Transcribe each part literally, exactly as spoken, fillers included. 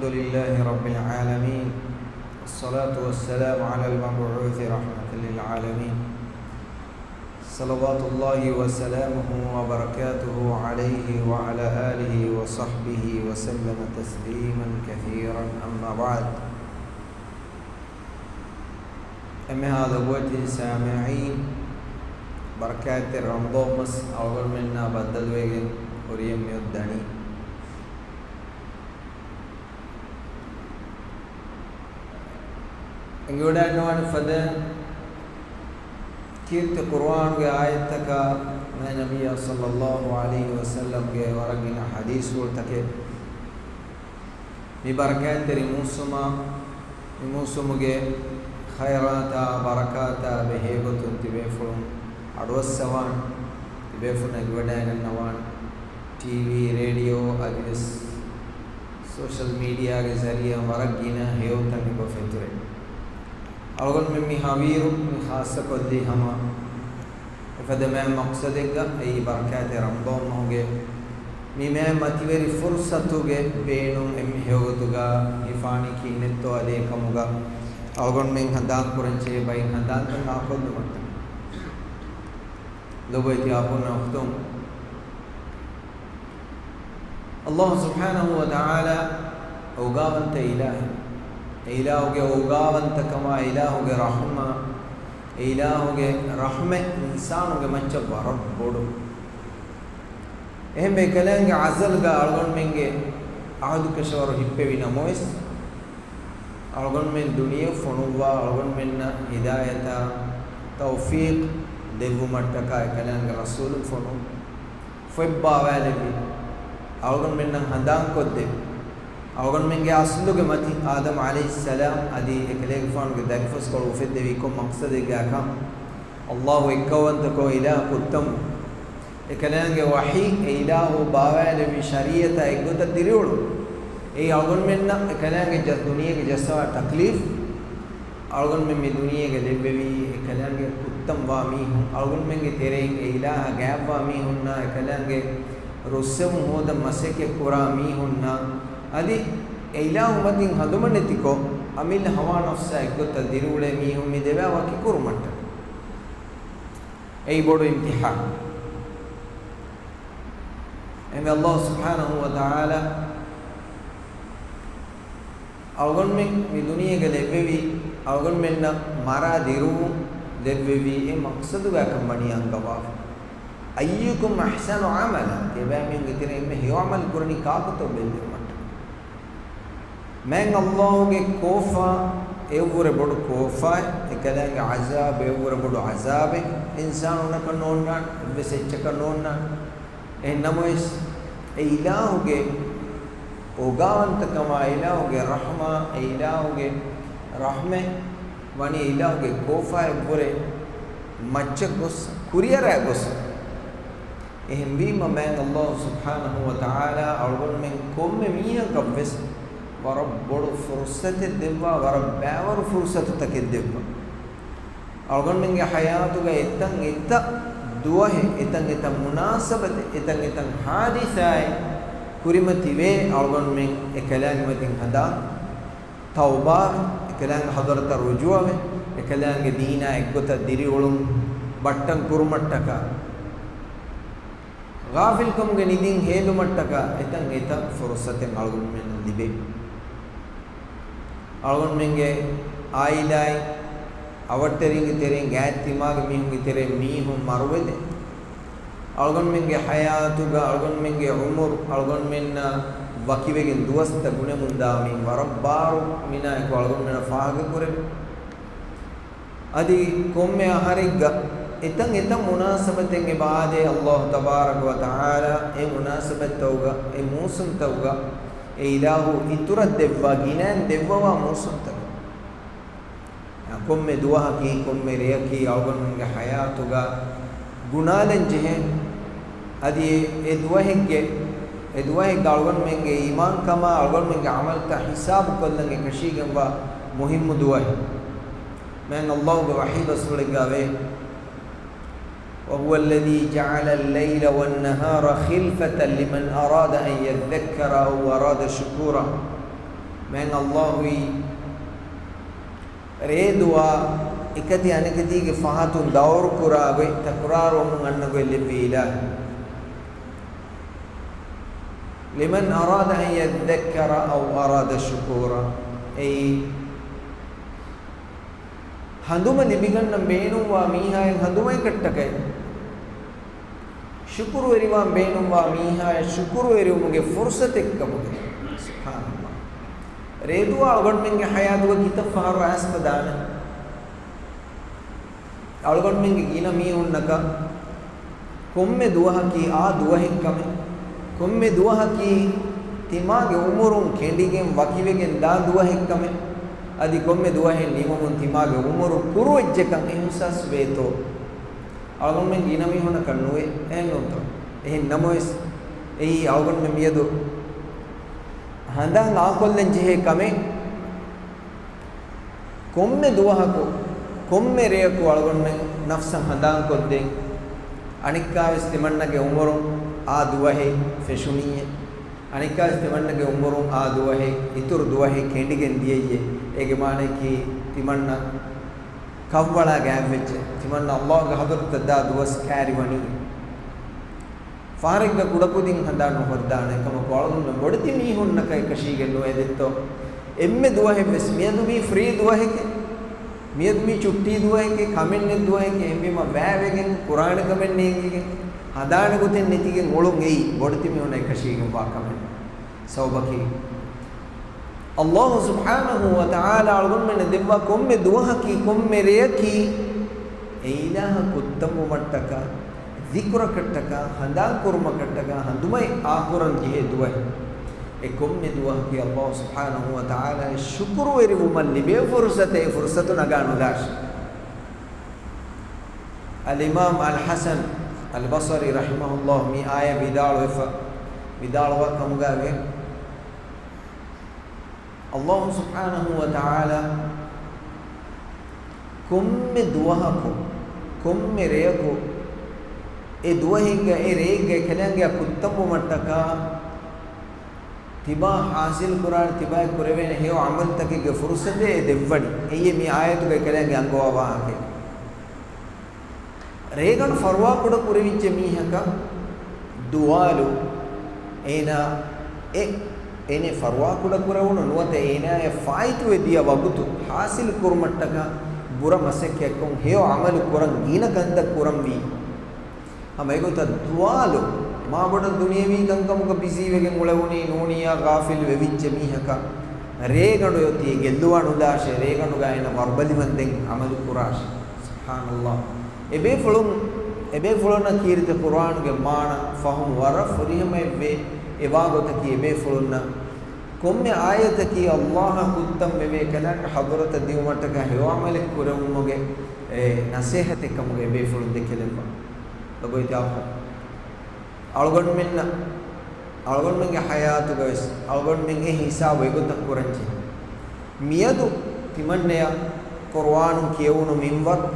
الحمد لله رب العالمين، والصلاة والسلام على المبعوث رحمة للعالمين، صلوات الله وسلامه وبركاته عليه وعلى آله وصحبه وسلم تسليما كثيرا، أما بعد. އެންމެހާ ލޮބުވެތި ސާމިޢީން، ބަރަކާތްތެރި ރަމަޟާން މަސް އަޅުގަނޑުމެންނާ ބައްދަލުވެގެން ކުރިޔަށް މިއޮތް ދަނީ. އެނގިވަޑައިގަންނަވާނެ ފަދައިން ކީރިތި ޤުރުއާނުގެ އާޔަތްތަކާ، މާތް ނަބިއްޔާ ޞައްލައްލާހު ޢަލައިހި ވަސައްލަމްގެ ވަރަށް ގިނަ ޙަދީޘްފުޅުތަކެއް، މި ބަރަކާތްތެރި މޫސުމާ، މި މޫސުމުގެ ޚައިރާތާ، ބަރަކާތާ ބެހޭގޮތުން ތިބޭފުޅުން އަޑުއައްސަވާނެ، ތިބޭފުޅުން އެނގިވަޑައިގަންނަވާނެ. ޓީވީ، ރޭޑިއޯ އަދިވެސް ސޯޝަލް މީޑިއާގެ ޒަރީއާ ވަރަށް ގިނަ ހެޔޮތަން އެބަ ފެތުރޭ. އަޅުގަނޑުމެން މި ހަވީރު މި ޚާއްޞަކޮށްލީ ހަމަ އެފަދަ މާތް މަޤްޞަދެއްގަ، އެއީ ބަރަކާތްތެރި ރަމަޟާން މަހުގެ މި މާތް މަތިވެރި ފުރުޞަތުގެ ބޭނުން އެންމެ ހެޔޮގޮތުގަ ހިފާނީ ކިހިނެއްތޯ އަދި އެކަމުގަ އަޅުގަނޑުމެން ހަނދާންކުރަން ޖެހޭ ބައެއް ހަނދާންތައް އާކޮށްލުމަށްޓަކައި. ލޮބުވެތި އަޚުންނާ އުޚްތުން، ﷲ ސުބްޙާނަހޫ ވަތަޢާލާ އޯގާވަންތަ އިލާހެއް. އެ އިލާހުގެ އޯގާވަންތަކަމާ، އެ އިލާހުގެ ރަޙްމާ، އެ އިލާހުގެ ރަޙްމަތް އިންސާނުގެ މައްޗަށް ވަރަށް ބޮޑު. އެހެންވެ، އެކަލާނގެ އަޒަލްގަ އަޅުގަނޑުމެންގެ އަހުދުކަށަވަރު ހިއްޕެވި ނަމަވެސް، އަޅުގަނޑުމެން ދުނިޔެ ފޮނުއްވާ، އަޅުގަނޑުމެންނަށް ހިދާޔަތާ ތައުފީޤް ދެއްވުމަށްޓަކާ އެކަލާނގެ ރަސޫލުން ފޮނު ފޮތް ބާވާލެއްވި، އަޅުގަނޑުމެންނަށް ހަނދާންކޮށްދެއްވި، އަޅުގަނޑުމެންގެ އަސްލުގެ މަތި އާދަމް ޢަލައިހިއްސަލާމް އަދި އެކަލޭގެފާނުގެ ދަރިފަސްކޮޅު އުފެއްދެވީ ކޮން މަޤްޞަދެއްގައިކަން، ﷲ އެއްކައުވަންތަކޮށް އިލާހު ކުއްތަން، އެކަލާނގެ ވަޙީ، އެ އިލާހު ބާވާލެއްވި ޝަރީޢަތާ އެއްގޮތަށް ދިރިއުޅުން. އެއީ އަޅުގަނޑުމެންނަށް އެކަލާނގެ ޖަ-، ދުނިޔޭގެ ޖައްސަވާ ތަކްލީފް. އަޅުގަނޑުމެން މި ދުނިޔޭގަ ލެއްވެވީ އެކަލާނގެ ކުއްތަން ވާ މީހުން، އަޅުގަނޑުމެންގެ ތެރެއިން އެ އިލާހަށް ގާތްވާ މީހުންނާ، އެކަލާނގެ ރުއްސެވުން ހޯދަން މަސައްކަތް ކުރާ މީހުންނާ، އަދި އެ އިލާހު މަތިން ހަނދުމަނެތިކޮށް، އަމިއްލަ ހަވާ ނަފްސާ އެއްގޮތަށް ދިރިއުޅޭ މީހުން މި ދެބައި ވަކިކުރުމަށްޓަކައި. އެއީ ބޮޑު އިމްތިޙާނެއް. އެހެންވެ، ﷲ ސުބްޙާނަހޫ ވަތަޢާލާ އަޅުގަނޑުމެން މި ދުނިޔޭގަ ލެއްވެވީ، އަޅުގަނޑުމެންނަށް މަރާ ދިރުވުން ލެއްވެވީ އެ މަޤްޞަދުގައިކަން ވަނީ އަންގަވާފަ. أيكم أحسن عملا، ތިޔަބައިމީހުންގެ ތެރެއިން އެންމެ ހެޔޮ ޢަމަލު ކުރަނީ ކާކުތޯ ބެއްލެވުމަށްޓަކައި. މާތް ﷲ ގެ ކޯފާ އެއަށްވުރެ ބޮޑު ކޯފާއެއް، އެކަލާނގެ ޢަޒާބު އެއަށްވުރެ ބޮޑު ޢަޒާބެއް، އިންސާނުންނަކަށް ނޯންނާނެ، އެއްވެސް އެއްޗަކަށް ނޯންނާނެ. އެހެން ނަމަވެސް، އެ އިލާހުގެ އޯގާވަންތަކަމާ، އެ އިލާހުގެ ރަޙްމާ، އެ އިލާހުގެ ރަޙްމަތް ވަނީ އެ އިލާހުގެ ކޯފާއަށްވުރެ މައްޗަށް ގޮސް، ކުރިއަރާ ގޮސް. އެހެންވީމަ، މާތް ﷲ ސުބްޙާނަހޫ ވަތަޢާލާ އަޅުގަނޑުމެން ކޮންމެ މީހަކަށްވެސް ވަރަށް ބޮޑު ފުރުޞަތެއް ދެއްވާ، ވަރަށް ބައިވަރު ފުރުޞަތުތަކެއް ދެއްވާ. އަޅުގަނޑުމެންގެ ޙަޔާތުގަ އެތަން އެތައް ދުވަހެއް، އެތަން އެތައް މުނާސަބަތެއް، އެތަން އެތައް ޙާދިސާއެއް ކުރިމަތިވޭ އަޅުގަނޑުމެން އެކަލާނގެ މަތިން ހަނދާން ތައުބާވެ، އެކަލާނގެ ޙަޟްރަތަށް ރުޖޫޢަވެ، އެކަލާނގެ ދީނާ އެއްގޮތަށް ދިރިއުޅުން ބައްޓަން ކުރުމަށްޓަކާ، ޣާފިލްކަމުގެ ނިދިން ހޭލުމަށްޓަކާ އެތަން އެތައް ފުރުޞަތެއް އަޅުގަނޑުމެންނަށް ލިބޭ. އަޅުގަނޑުމެންގެ އާއިލާއިން، އަވަށްޓެރިންގެ ތެރެއިން، ގާތްތިމާގެ މީހުންގެ ތެރެއިން މީހުން މަރުވެދެ، އަޅުގަނޑުމެންގެ ޙަޔާތުގަ އަޅުގަނޑުމެންގެ ޢުމުރު އަޅުގަނޑުމެންނާ ވަކިވެގެން ދުވަސްތައް ގުނެމުންދާ މި ވަރަށް ބާރު މިނާއެކު އަޅުގަނޑުމެންނަށް ފާހަގަކުރެވޭ. އަދި ކޮންމެ އަހަރެއްގަ އެތަން އެތައް މުނާސަބަތެއް އެބަ އާދޭ، ﷲ ތަބާރަކަ ވަ ތަޢާލާ އެ މުނާސަބަތްތަކުގަ، އެ މޫސުންތަކުގަ އެ އިލާހު އިތުރަށް ދެއްވާ، ގިނައިން ދެއްވަވާ މޫސުންތަކު. ކޮންމެ ދުވަހަކީ، ކޮންމެ ރެޔަކީ އަޅުގަނޑުމެންގެ ޙަޔާތުގަ ގުނާލަން ޖެހޭ. އަދި އެ، އެ ދުވަހެއްގެ، އެ ދުވަހެއްގަ އަޅުގަނޑުމެންގެ އީމާންކަމާ، އަޅުގަނޑުމެންގެ ޢަމަލުތައް ޙިސާބުކޮށްލަން އެކަށީގެންވާ މުހިއްމު ދުވަހެއް. މާތް ﷲ ގެ ވަޙީ ބަސްފުޅެއްގަ ވޭ، وهو الذي جعل الليل والنهار خلفة لمن أراد أن يذكر أو أراد شكورا. މާތް ﷲ އީ ރޭ ދުވާ އެކަތި އަނެކަތީގެ ފަހަތުން ދައުރު ކުރާ ގޮތް، ތަކުރާރުވަމުން އަންނަ ގޮތް ލެއްވި އިލާހެއް. لمن أراد أن يذكر أو أراد شكورا. އެއީ ހަނދުމަ ލިބިގަންނަން ބޭނުންވާ މީހާއަށް ހަނދުމައަކަށްޓަކައި، ޝުކުރުވެރިވާން ބޭނުންވާ މީހާއަށް ޝުކުރުވެރިވުމުގެ ފުރުސަތެއްކަމުގެ. ސުބްޙާނަﷲ. ރޭދުވާ އަޅުގަނޑުމެންގެ ޙަޔާތުގަ ކިތައް ފަހަރު އައިސްފަ ދާނެ؟ އަޅުގަނޑުމެންގެ ގިނަ މީހުންނަކަށް ކޮންމެ ދުވަހަކީ އާ ދުވަހެއްކަމެއް، ކޮންމެ ދުވަހަކީ ތިމާގެ އުމުރުން ކެނޑިގެން ވަކިވެގެން ދާ ދުވަހެއްކަމެއް، އަދި ކޮންމެ ދުވަހެއް ނިމުމުން ތިމާގެ އުމުރު ކުރުވެއްޖެކަން އިޙްސާސް ވޭތޯ؟ އަޅުގަނޑުމެން ގިނަ މީހުންނަކަށް ނުވޭ، އެހެންނޫންތޯ؟ އެހެން ނަމަވެސް، އެއީ އަޅުގަނޑުމެން މިއަދު ހަނދާން އާކޮށްލަން ޖެހޭ ކަމެއް. ކޮންމެ ދުވަހަކު، ކޮންމެ ރެޔަކު އަޅުގަނޑުމެން ނަފްސަށް ހަނދާންކޮށްދޭ، އަނެއްކާވެސް ތިމަންނަގެ އުމުރުން އާ ދުވަހެއް ފެށުނީއޭ، އަނެއްކާވެސް ތިމަންނަގެ އުމުރުން އާ ދުވަހެއް، އިތުރު ދުވަހެއް ކެނޑިގެން ދިޔައީއޭ. އޭގެ މާނައަކީ ތިމަންނަ ކަށްވަޅާ ގާތްވެއްޖެ، ތިމަންނަ ﷲ ގެ ޙަޟްރަތަށް ދާ ދުވަސް ކައިރިވަނީ. ފަހަރެއްގަ ކުޑަކުދިން ހަނދާން ނުހުއްޓާނެ ކަމަކު، އަޅުގަނޑުމެން ބޮޑެތި މީހުންނަކަށް އެކަށީގެން ނުވޭ ދެއްތޯ؟ އެންމެ ދުވަހެއްވެސް މިއަދު މީ ފްރީ ދުވަހެކޭ، މިއަދު މީ ޗުއްޓީ ދުވަހެކޭ، ކަމެއް ނެތް ދުވަހެކޭ، އެހެންވީމަ ވައިވެގެން ކުރާނެ ކަމެއް ނޭނގިގެން ހަނދާނެ ގޮތެއް ނެތިގެން އުޅުން އެއީ ބޮޑެތި މީހުންނަށް އެކަށީގެންވާ ކަމެއް. ސަބަބަކީ، ﷲ ސުބްޙާނަހޫ ވަތަޢާލާ އަޅުގަނޑުމެންނަށް ދެއްވާ ކޮންމެ ދުވަހަކީ، ކޮންމެ ރެޔަކީ، އެ އިލާހަށް ކުއްތަންވުމަށްޓަކާ، ޛިކުރަކަށްޓަކާ، ހަނދާންކުރުމަކަށްޓަކާ، ހަނދުމަތި އާކުރަން ޖެހޭ ދުވަހެއް. އެ ކޮންމެ ދުވަހަކީ ﷲ ސުބްޙާނަހޫ ވަތަޢާލާއަށް ޝުކުރުވެރިވުމަށް ލިބޭ ފުރުޞަތެއް، އެ ފުރުޞަތު ނަގާނުލާށި. އަލްއިމާމް އަލްޙަސަން އަލްބަޞަރީ ރަޙިމަހުﷲ މި އާޔަތް ވިދާޅުވެފަ، ވިދާޅުވާ ކަމުގައި ވޭ، ﷲ ސުބްޙާނަހޫ ވަތަޢާލާ ކޮންމެ ދުވަހަކު، ކޮންމެ ރެޔަކު، އެ ދުވަހެއްގަ، އެ ރެއެއްގަ އެކަލާނގެއަށް ކުއްތަންވުމަށްޓަކާ، ތިބާ ޙާޞިލު ކުރާނެ، ތިބާއަށް ކުރެވޭނެ ހެޔޮ ޢަމަލުތަކެއްގެ ފުރުޞަތެއް އެ ދެއްވަނީ. އެއީ މި އާޔަތުގައި ކަލާނގެ އަންގަވާ ވާހަކައެއް. ރޭގަނޑު ފަރުވާކުޑަ ކުރެވިއްޖެ މީހަކަށް ދުވާލު އޭނާ އެ، އޭނެ ފަރުވާކުޑަ ކުރެވުނު ނުވަތަ އޭނާއަށް ފާއިތުވެ ދިޔަ ވަގުތު ޙާޞިލު ކުރުމަށްޓަކާ ބުރަ މަސައްކަތްކޮށް ހެޔޮ ޢަމަލު ކުރަން ގިނަ ކަންތައް ކުރަންވީ. ހަމަ އެގޮތަށް ދުވާލު މާބޮޑަށް ދުނިޔަވީ ކަންކަމުގަ ބިޒީވެގެން އުޅެވުނީ ނޫނިއްޔާ ޣާފިލް ވެވިއްޖެ މީހަކަށް ރޭގަނޑު އޮތީ ގެއްލުވާނުލާށޭ، ރޭގަނޑުގަ އޭނަ ވަރުބަލިވަންދެން ޢަމަލު ކުރާށޭ. ސުބްޙާނަﷲ. އެބޭފުޅުން، އެބޭފުޅުންނަށް ކީރިތި ޤުރުއާނުގެ މާނަ ފަހުމު ވަރަށް ފުރިހަމައެއްވޭ. އެވާގޮތަކީ އެބޭފުޅުންނަށް ކޮންމެ އާޔަތަކީ ﷲ އަށް ކުއްތަން ވެވޭ ކަލާނގެ ޙަޟްރަތަށް ދިއުމަށްޓަކާ ހެޔޮ ޢަމަލެއް ކުރެވުމުގެ އެ ނަޞޭޙަތެއް ކަމުގަ އެބޭފުޅުން ދެކެލެއްވާ. ލޮބުވެތި އަޚުން. އަޅުގަނޑުމެންނަށް، އަޅުގަނޑުމެންގެ ޙަޔާތުގަވެސް އަޅުގަނޑުމެން އެ ހިސާބު އެގޮތަށް ކުރަންޖެހޭ. މިއަދު ތިމަންނަޔަށް ޤުރުއާނު ކިޔެވުނު މިންވަރު،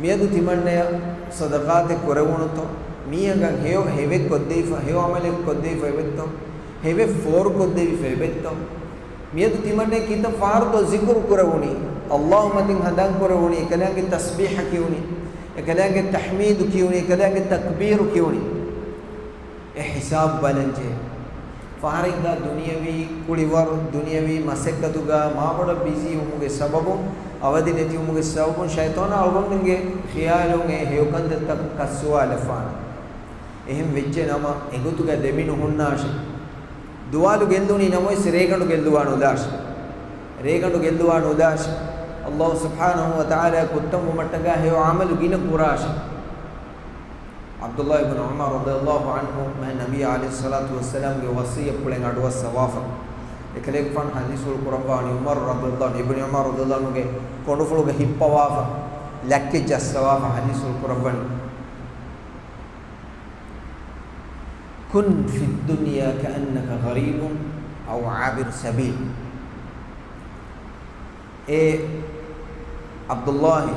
މިއަދު ތިމަންނަޔަށް ޞަދަޤާތެއް ކުރެވުނުތޯ، މީހަކަށް ހެޔޮ ހެވެއް ކޮށްދެވިފަ، ހެޔޮ ޢަމަލެއް ކޮށްދެވިފަ އެބައްތޯ، ހެވެއް ފޯރުކޮށްދެވިފަ އެބައްތޯ، މިއަދު ތިމަންނަޔަށް ކިތައް ފަހަރުތޯ ޒިކުރު ކުރެވުނީ، ﷲ މަތިން ހަނދާން ކުރެވުނީ، އެކަލާނގެ ތަސްބީޙަ ކިޔުނީ، އެކަލާނގެ ތަޙްމީދު ކިޔުނީ، އެކަލާނގެ ތަކްބީރު ކިޔުނީ. އެ ހިސާބު ބަލަންޖެހޭ. ފަހަރެއްގަ ދުނިޔަވީ ކުޅިވަރު، ދުނިޔަވީ މަސައްކަތުގަ މާބޮޑަށް ބިޒީވުމުގެ ސަބަބުން، އަވަދި ނެތިވުމުގެ ސަބަބުން ޝައިޠާނާ އަޅުގަނޑުމެންގެ ޚިޔާލުން އެ ހެޔޮކަންތައްތައް ކައްސުވާލަފާނެ. އެހެން ވެއްޖެ ނަމަ، އެގޮތުގަ ދެމި ނުހުންނާށޭ. ދުވާލު ގެއްލުނީ ނަމަވެސް ރޭގަނޑު ގެއްލުވާ ނުލާށޭ. ރޭގަނޑު ގެއްލުވާ ނުލާށޭ. ﷲ ސުބްޙާނަހޫ ވަތަޢާލާ ކުއްތަން ވުމަށްޓަކާ ހެޔޮ ޢަމަލު ގިނަ ކުރާށޭ. ޢަބްދުﷲ އިބްނު ޢުމަރު ރަޟިޔަﷲ ޢަންހު މާތް ނަބީ ޢަލައިހިއްޞަލާތު ވައްސަލާމްގެ ވަޞިއްޔަތްޕުޅެއް އަޑުއައްސަވާފަ. އެކަލޭގެފާނު ޙަދީޘްފުޅު ކުރައްވާނީ ޢުމަރު ރަޟިޔަﷲ ޢަންހު، އިބްނު ޢުމަރު ރަޟިޔަﷲ ޢަންހުގެ ކޮނޑުފުޅުގަ ހިއްޕަވާފަ، ލައްކައްޖައްސަވާފަ ޙަދީޘްފުޅު ކުރައްވަނީ. كن في الدنيا كأنك غريب أو عابر سبيل. އޭ ޢަބްދުﷲ،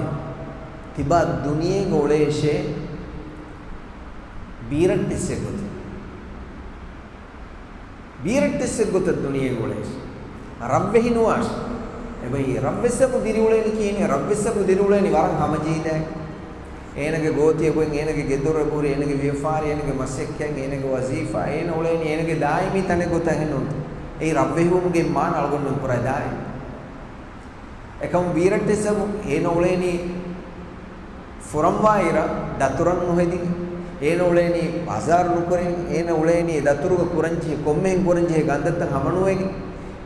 ތިބާ ދުނިޔޭގަ އުޅޭށޭ ބީރައްޓެއްސެއް ގޮތަށް. ބީރައްޓެއްސެއް ގޮތަށް ދުނިޔޭގަ އުޅޭށޭ. ރަށްވެހި ނުވާށި. އެބައި ރަށްވެއްސަކު ދިރިއުޅޭނީ ކިހިނެއް؟ ރަށްވެއްސަކު ދިރިއުޅޭނީ ވަރަށް ހަމަޖެހިލާ. އޭނަގެ ގޯތިއެއް ބުއިން، އޭނަގެ ގެދޮރު އެބުރި، އޭނަގެ ވިޔަފާރި، އޭނަގެ މަސައްކަތް، އޭނަގެ ވަޒީފާ، އޭނަ އުޅޭނީ އޭނަގެ ދާއިމީ ތަނެއް ގޮތަށް އެހެންނޫންތަ؟ އެއީ ރަށްވެހިވުމުގެ މާނަ އަޅުގަނޑުމެން ކުރާ ދާއިމީ. އެކަމު ބީރައްޓެއްސަކު އޭނަ އުޅޭނީ ފުރަންވާއިރަށް ދަތުރަށް ނުހެދިގެން، އޭނަ އުޅޭނީ ބާޒާރު ނުކުރެވިގެން، އޭނަ އުޅޭނީ ދަތުރުގަ ކުރަންޖެހޭ ކޮންމެހެން ކުރަންޖެހޭ ގަންދައްތައް ހަމަނުވެގެން،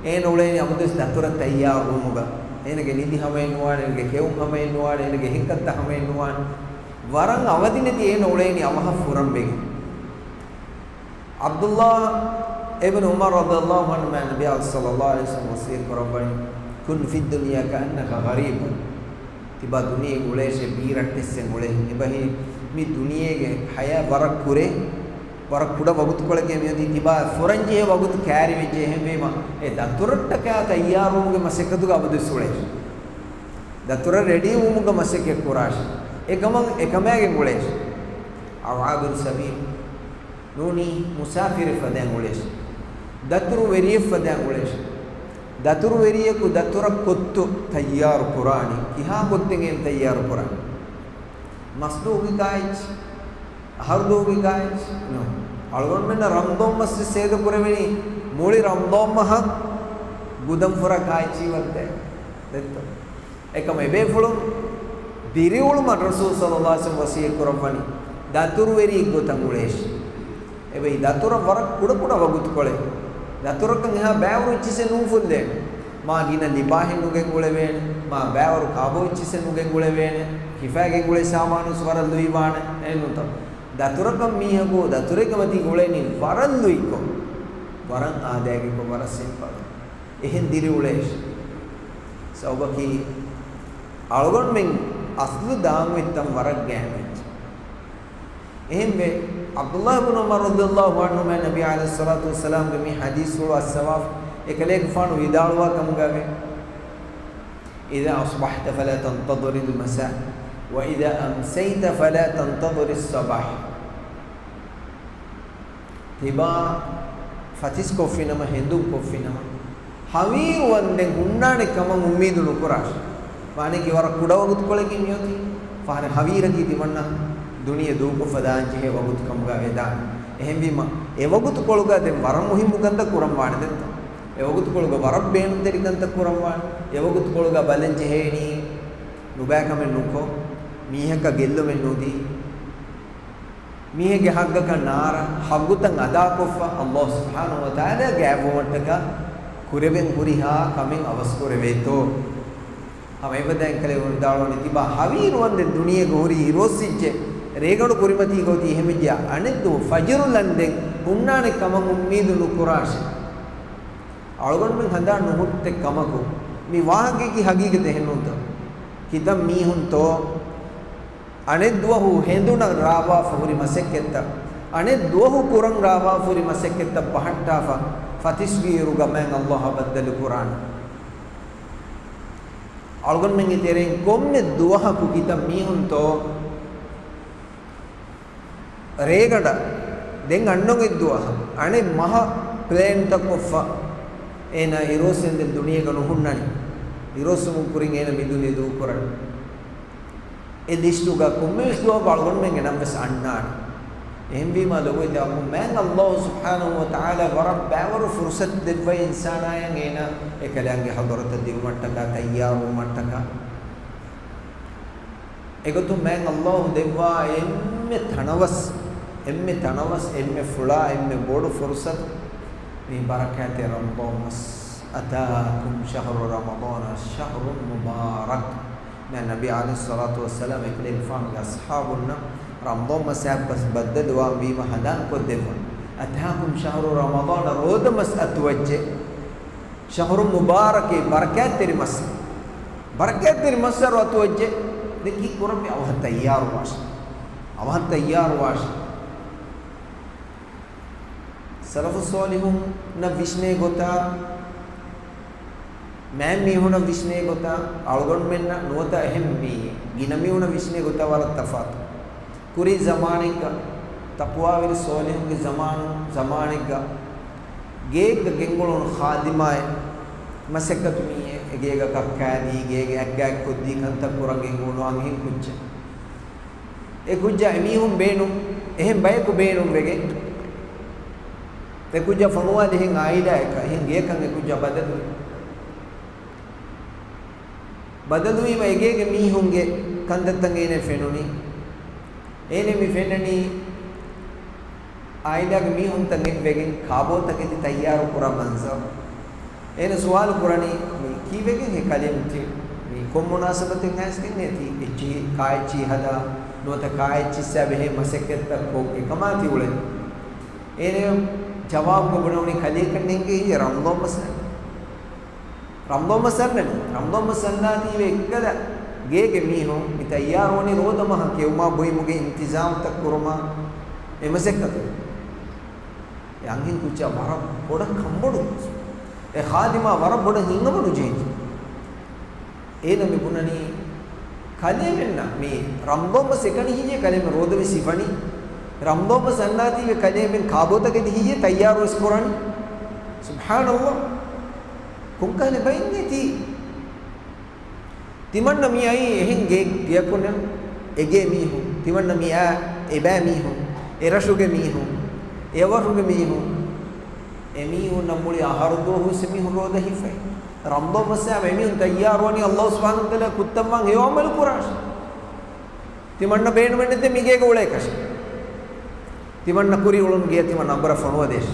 އޭނަ އުޅޭނީ އަބަދުވެސް ދަތުރަށް ތައްޔާރުވުމުގަ. އޭނަގެ ނިދި ހަމައެއް ނުވާނެ، އޭނަގެ ކެއުން ހަމައެއް ނުވާނެ، އޭނަގެ ހެންކަންތައް ހަމައެއް ނުވާނެ. ވަރަށް އަވަދިނެތި އޭނަ އުޅޭނީ އަވަހަށް ފުރަންވެގެން. ޢަބްދުﷲ އިބްނު ޢުމަރު ރަޟިޔަﷲ ޢަންހުމާ ނަބީ ޞައްލަﷲ ޢަލައިހި ވަސައްލަމަ ވަޞިއްޔަތް ކުރައްވަނީ، "كن في الدنيا كأنك غريب." ތިބާ ދުނިޔޭގަ އުޅޭށޭ ބީރައްޓެއްސެއް އުޅޭ. އެބަހީ މި ދުނިޔޭގެ ޙަޔާތް ވަރަށް ކުރޭ، ވަރަށް ކުޑަ ވަގުތުކޮޅެކޭ މިއޮތީ. ތިބާ ފުރަންޖެހޭ ވަގުތު ކައިރިވެއްޖެ. އެހެންވީމަ އެ ދަތުރަށްޓަކާ ތައްޔާރުވުމުގެ މަސައްކަތުގަ އަބަދުވެސް އުޅޭށޭ. ދަތުރަށް ރެޑީވުމުގެ މަސައްކަތް ކުރާށޭ. އެކަމަށް އެކަމާގެން އުޅޭށޭ. އަވް ޢާބިރު ސަބީލް ނޫނީ މުސާފިރެއް ފަދައިން އުޅޭށޭ. ދަތުރުވެރިއެއް ފަދައިން އުޅޭށޭ. ދަތުރުވެރިޔަކު ދަތުރަށް ކޮއްތު ތައްޔާރު ކުރާނީ ކިހާ ކޮއްތެއް އޭނަ ތައްޔާރު ކުރާނީ؟ މަސްދުވަހުގެ ކާއެއްޗެއް؟ އަހަރުދުވަހުގެ ކާއެއްޗެއް؟ ނޫން. އަޅުގަނޑުމެންނަށް ރަމަޟާން މަސް ސޭދަ ކުރެވެނީ މުޅި ރަމަޟާން މަހަށް ގުދަން ފުރާ ކާއެއްޗެއް ވައްދައި. ދެއްތޯ؟ އެކަމަށް އެބޭފުޅުން ދިރިއުޅުމަށް ރަސޫލު ޞައްލަﷲ ޢަލައިހި ވަސައްލަމަ ވަޞިއްޔަތް ކުރައްވަނީ ދަތުރުވެރިއެއް ގޮތަށް އުޅޭށޭ. އެބައި ދަތުރަށް ވަރަށް ކުޑަކުޑަ ވަގުތުކޮޅެއް. ދަތުރަކަށް އެހާ ބައިވަރު އެއްޗިއްސެއް ނޫފުއްލޭނެ. މާ ގިނަ ލިބާހެއް ނުގެންގުޅެވޭނެ. މާ ބައިވަރު ކާބޯ އެއްޗިއްސެއް ނުގެންގުޅެވޭނެ. ހިފާގެންގުޅޭ ސާމާނުސް ވަރަށް ލުއިވާނެ. އެހެންނޫންތޯ؟ ދަތުރަކަށް މީހަކު ދަތުރެއްގެ މަތީގަ އުޅޭނީ ވަރަށް ލުއިކޮށް، ވަރަށް އާދައިގެކޮށް، ވަރަށް ސިމްޕަލް. އެހެން ދިރިއުޅޭށޭ. ސަބަބަކީ އަޅުގަނޑުމެން އަސްލު ދާން އޮތް ތަން ވަރަށް ގާތް އެއްޗެއް. އެހެންވެ، ޢަބްދުﷲ އިބްނު ޢުމަރު ރަޟިޔަﷲ ޢަންހުމާ ނަބީ ޢަލައިހިއްޞަލާތު ވައްސަލާމްގެ މި ޙަދީޘްފުޅު އައްސަވާފަ އެކަލޭގެފާނު ވިދާޅުވާ ކަމުގައެވެ. إذا أصبحت فلا تنتظر المساء، وإذا أمسيت فلا تنتظر الصباح. ތިބާ ފަތިސް ކޮށްފިނަމަ، ހެނދުން ކޮށްފިނަމަ، ހަވީރު ވަންދެން ހުންނާނެ ކަމަށް އުއްމީދު ނުކުރާށޭ. ވާނެ ކި ވަރަށް ކުޑަ ވަގުތުކޮޅެއްގެ މިއޮތީ. ފަހަރެއް ހަވީރަކީ ތިމަންނަ ދުނިޔެ ދޫކޮށްފަ ދާން ޖެހޭ ވަގުތު ކަމުގަ ވެދާނެ. އެހެންވީމަ، އެ ވަގުތުކޮޅުގަ ދެން ވަރަށް މުހިއްމު ކަންތައް ކުރަން ވާނެ ދެންތޯ. އެ ވަގުތުކޮޅުގަ ވަރަށް ބޭނުންތެރި ކަންތައް ކުރަން ވާނެ. އެ ވަގުތުކޮޅުގަ ބަލަން ޖެހޭނީ ނުބައިކަމެއް ނުކޮށް، މީހަކަށް ގެއްލުމެއް ނުދީ، މީހެއްގެ ހައްގަކަށް ނާރާ، ހައްގުތައް އަދާކޮށްފަ، ﷲ ސުބްޙާނަހޫ ވަތަޢާލާ ގާތްވުމަށްޓަކާ ކުރެވެން ހުރިހާ ކަމެއް އަވަސްކުރެވޭތޯ. ހަމަ އެފަދައިން ކަލޭގެފާނު ވިދާޅުވަނީ ތިބާ ހަވީރު ވަންދެން ދުނިޔޭގަ ހުރީ އިރުއޮއްސިއްޖެ، ރޭގަނޑު ކުރިމަތީގަ އޮތީ އެހެންވެއްޖެޔާ، އަނެއްދުވަހު ފަޖުރު ލަންދެން ހުންނާނެ ކަމަށް އުއްމީދު ނުކުރާށޭ. އަޅުގަނޑުމެން ހަނދާން ނުހުއްޓޭ ކަމަކު، މި ވާހަކައަކީ ހަގީގަތެއް އެހެންނޫންތޯ؟ ކިތައް މީހުންތޯ އަނެއްދުވަހު ހެނދުނަށް ރާވާފަ ހުރި މަސައްކަތްތައް، އަނެއްދުވަހު ކުރަން ރާވާފަ ހުރި މަސައްކަތްތައް ބަހައްޓާފަ، ފަތިސްވީއިރުގަ މާތް ﷲ އާ ބައްދަލުކުރާނެ. އަޅުގަނޑުމެންގެ ތެރެއިން ކޮންމެ ދުވަހަކު ކިތައް މީހުންތޯ ރޭގަނޑަށް ދެން އަންނަ އެއްދުވަހަށް އަނެއް މަހަށް ޕްލޭންތައް ކޮށްފަ، އޭނާ އިރުއޮއްސެންދެން ދުނިޔޭގަ ނުހުންނަނީ. އިރުއޮއްސުމުން ކުރިން އޭނަ މި ދުނިޔެ ދޫކުރަނީ. އެ ލިސްޓުގަ ކޮންމެވެސް ދުވަހަކު އަޅުގަނޑުމެންގެ ނަން ވެސް އަންނާނެ. އެހެންވީމާ ލޮބުވެތި އަޚުން، މާތް ﷲ ސުބްޙާނަހޫ ވަތަޢާލާ ވަރަށް ބައިވަރު ފުރުޞަތު ދެއްވައި އިންސާނާޔަށް އޭނާ އެކަލާނގެ ޙަޟްރަތަށް ދިއުމަށްޓަކާ، ތައްޔާރުވުމަށްޓަކާ. އެގޮތުން މާތް ﷲ ދެއްވާ އެންމެ ތަނަވަސް، އެންމެ ތަނަވަސް، އެންމެ ފުޅާ، އެންމެ ބޮޑު ފުރުޞަތު މި ބަރަކާތްތެރި ރަމަޟާން މަސް. أتاكم شهر رمضان شهر مبارك. މާތް ނަބީ ޢަލައިހިއްޞަލާތު ވައްސަލާމް އެކަލޭގެފާނުގެ އަޞްޙާބުންނަށް ރަމަޟާން މަސް އައިސް ބައްދަލުވާން ވީމަ ހަނދާންކޮށްދެއްވަން. أتاكم شهر رمضان، ރޯދަމަސް އަތުވައްޖެ. ޝަހުރު މުބާރަކޭ، ބަރަކާތްތެރި މަސް. ބަރަކާތްތެރި މައްސަރު އަތުވައްޖެ. ދެން ކީއްކުރަން؟ މި އަވަހަށް ތައްޔާރުވާށޭ. އަވަހަށް ތައްޔާރުވާށޭ. ސަލަފުއް ޞާލިޙުންނަށް ވިސްނޭ ގޮތާ، މާތް މީހުނަށް ވިސްނޭ ގޮތާ، އަޅުގަނޑުމެންނަށް ނުވަތަ އެހެން މީ ގިނަ މީހުނަށް ވިސްނޭ ގޮތާ ވަރަށް ތަފާތު. ކުރީ ޒަމާނެއްގަ، ތަޤްވާވެރި ޞާލިޙުންގެ ޒަމާނު، ޒަމާނެއްގަ، ގެއެއްގަ ގެންގުޅުނު ޚާދިމާއެއް، މަސައްކަތު މީހެއް އެ ގޭގަ ކައްކާދީ، ގޭގެ އަތްގާތް ކޮށްދީ ކަންތައް ކުރަން ގެންގުޅުނު އަންހެން ކުއްޖެއް. އެ ކުއްޖާ އެމީހުން ބޭނުން، އެހެން ބަޔަކު ބޭނުންވެގެން، އެ ކުއްޖާ ފޮނުވާލި އެހެން އާއިލާއަކަށް، އެހެން ގެޔަކަށް އެ ކުއްޖާ ބަދަލުވި. ބަދަލުވީމަ އެގޭގެ މީހުންގެ ކަންތައްތައް އޭނަ ފެނުނީ. އޭނަ މި ފެންނަނީ އާއިލާގެ މީހުންތައް އެއްވެގެން ކާބޯތަކެތި ތައްޔާރު ކުރާ މަންޒަރު. އޭނަ ސުވާލު ކުރަނީ، މި ކީއްވެގެން ހޭ ކަލޭމެން ތި މި ކޮން މުނާސަބަތެއް ހާސްގެން ހޭ ތި އެއްޗިހި ކާއެއްޗިހި ހަދާ ނުވަތަ ކާއެއްޗިއްސާ ބެހޭ މަސައްކަތްތައް ކޮށް އެކަމާ ތި އުޅެނީ؟ އޭނަ ޖަވާބުގަ ބުނެވުނީ ކަލޭ ކަންނޭނގެ ހިޔަ ރަމްޟާން މަސް ރަމްޟާން މަސް އަންނަނީ. ރަމްޟާން މަސް އަންނާތީވެ އެއްކަލަ ގޭގެ މީހުން މި ތައްޔާރުވަނީ ރޯދަ މަހަށް ކެއުމާ ބުއިމުގެ އިންތިޒާމްތައް ކުރުމާ އެ މަސައްކަތު. އެ އަންހެން ކުއްޖާ ވަރަށް ބޮޑަށް ކަންބޮޑު. އެ ޚާދިމާ ވަރަށް ބޮޑަށް ހިތްހަމަ ނުޖެހިއްޖެ. އޭނަ މި ބުނަނީ ކަލޭމެންނަށް މި ރަމްޟާން މަސް އެކަނި ހިއްޔޭ ކަލޭމެން ރޯދަ ވެސް ހިފަނީ. ރަމްޟާން މަސް އަންނާތީވެ ކަލޭމެން ކާބޯތަކެތި ހިއްޔޭ ތައްޔާރު ވެސް ކުރަނީ. ސުބްޙާނަﷲ. ކޮންކަހަލަ ބައެއް ނެތީ. ތިމަންނަ މި އައީ އެހެން ގެ-، ގެއަކުންނެއް އެގޭ މީހުން. ތިމަންނަ މި އާ އެބައި މީހުން، އެރަށުގެ މީހުން، އެއަށްވަރުގެ މީހުން. އެމީހުންނަށް މުޅި އަހަރު ދުވަހު ވެސް އެމީހުން ރޯދަ ހިފައި. ރަމްޟާން މަސް އައީމަ އެމީހުން ތައްޔާރުވަނީ ﷲ ސުބްޙާނަހޫ ވަތަޢާލާ ކުއްތަންވާން ހެޔޮ ޢަމަލު ކުރާށޭ. ތިމަންނަ ބޭނުމެއް ނެތޭ މިގޭގަ އުޅޭކަށެއް. ތިމަންނަ ކުރިއުޅުނު ގެޔަށް ތިމަން އަނބުރާ ފޮނުވަދޭށޭ.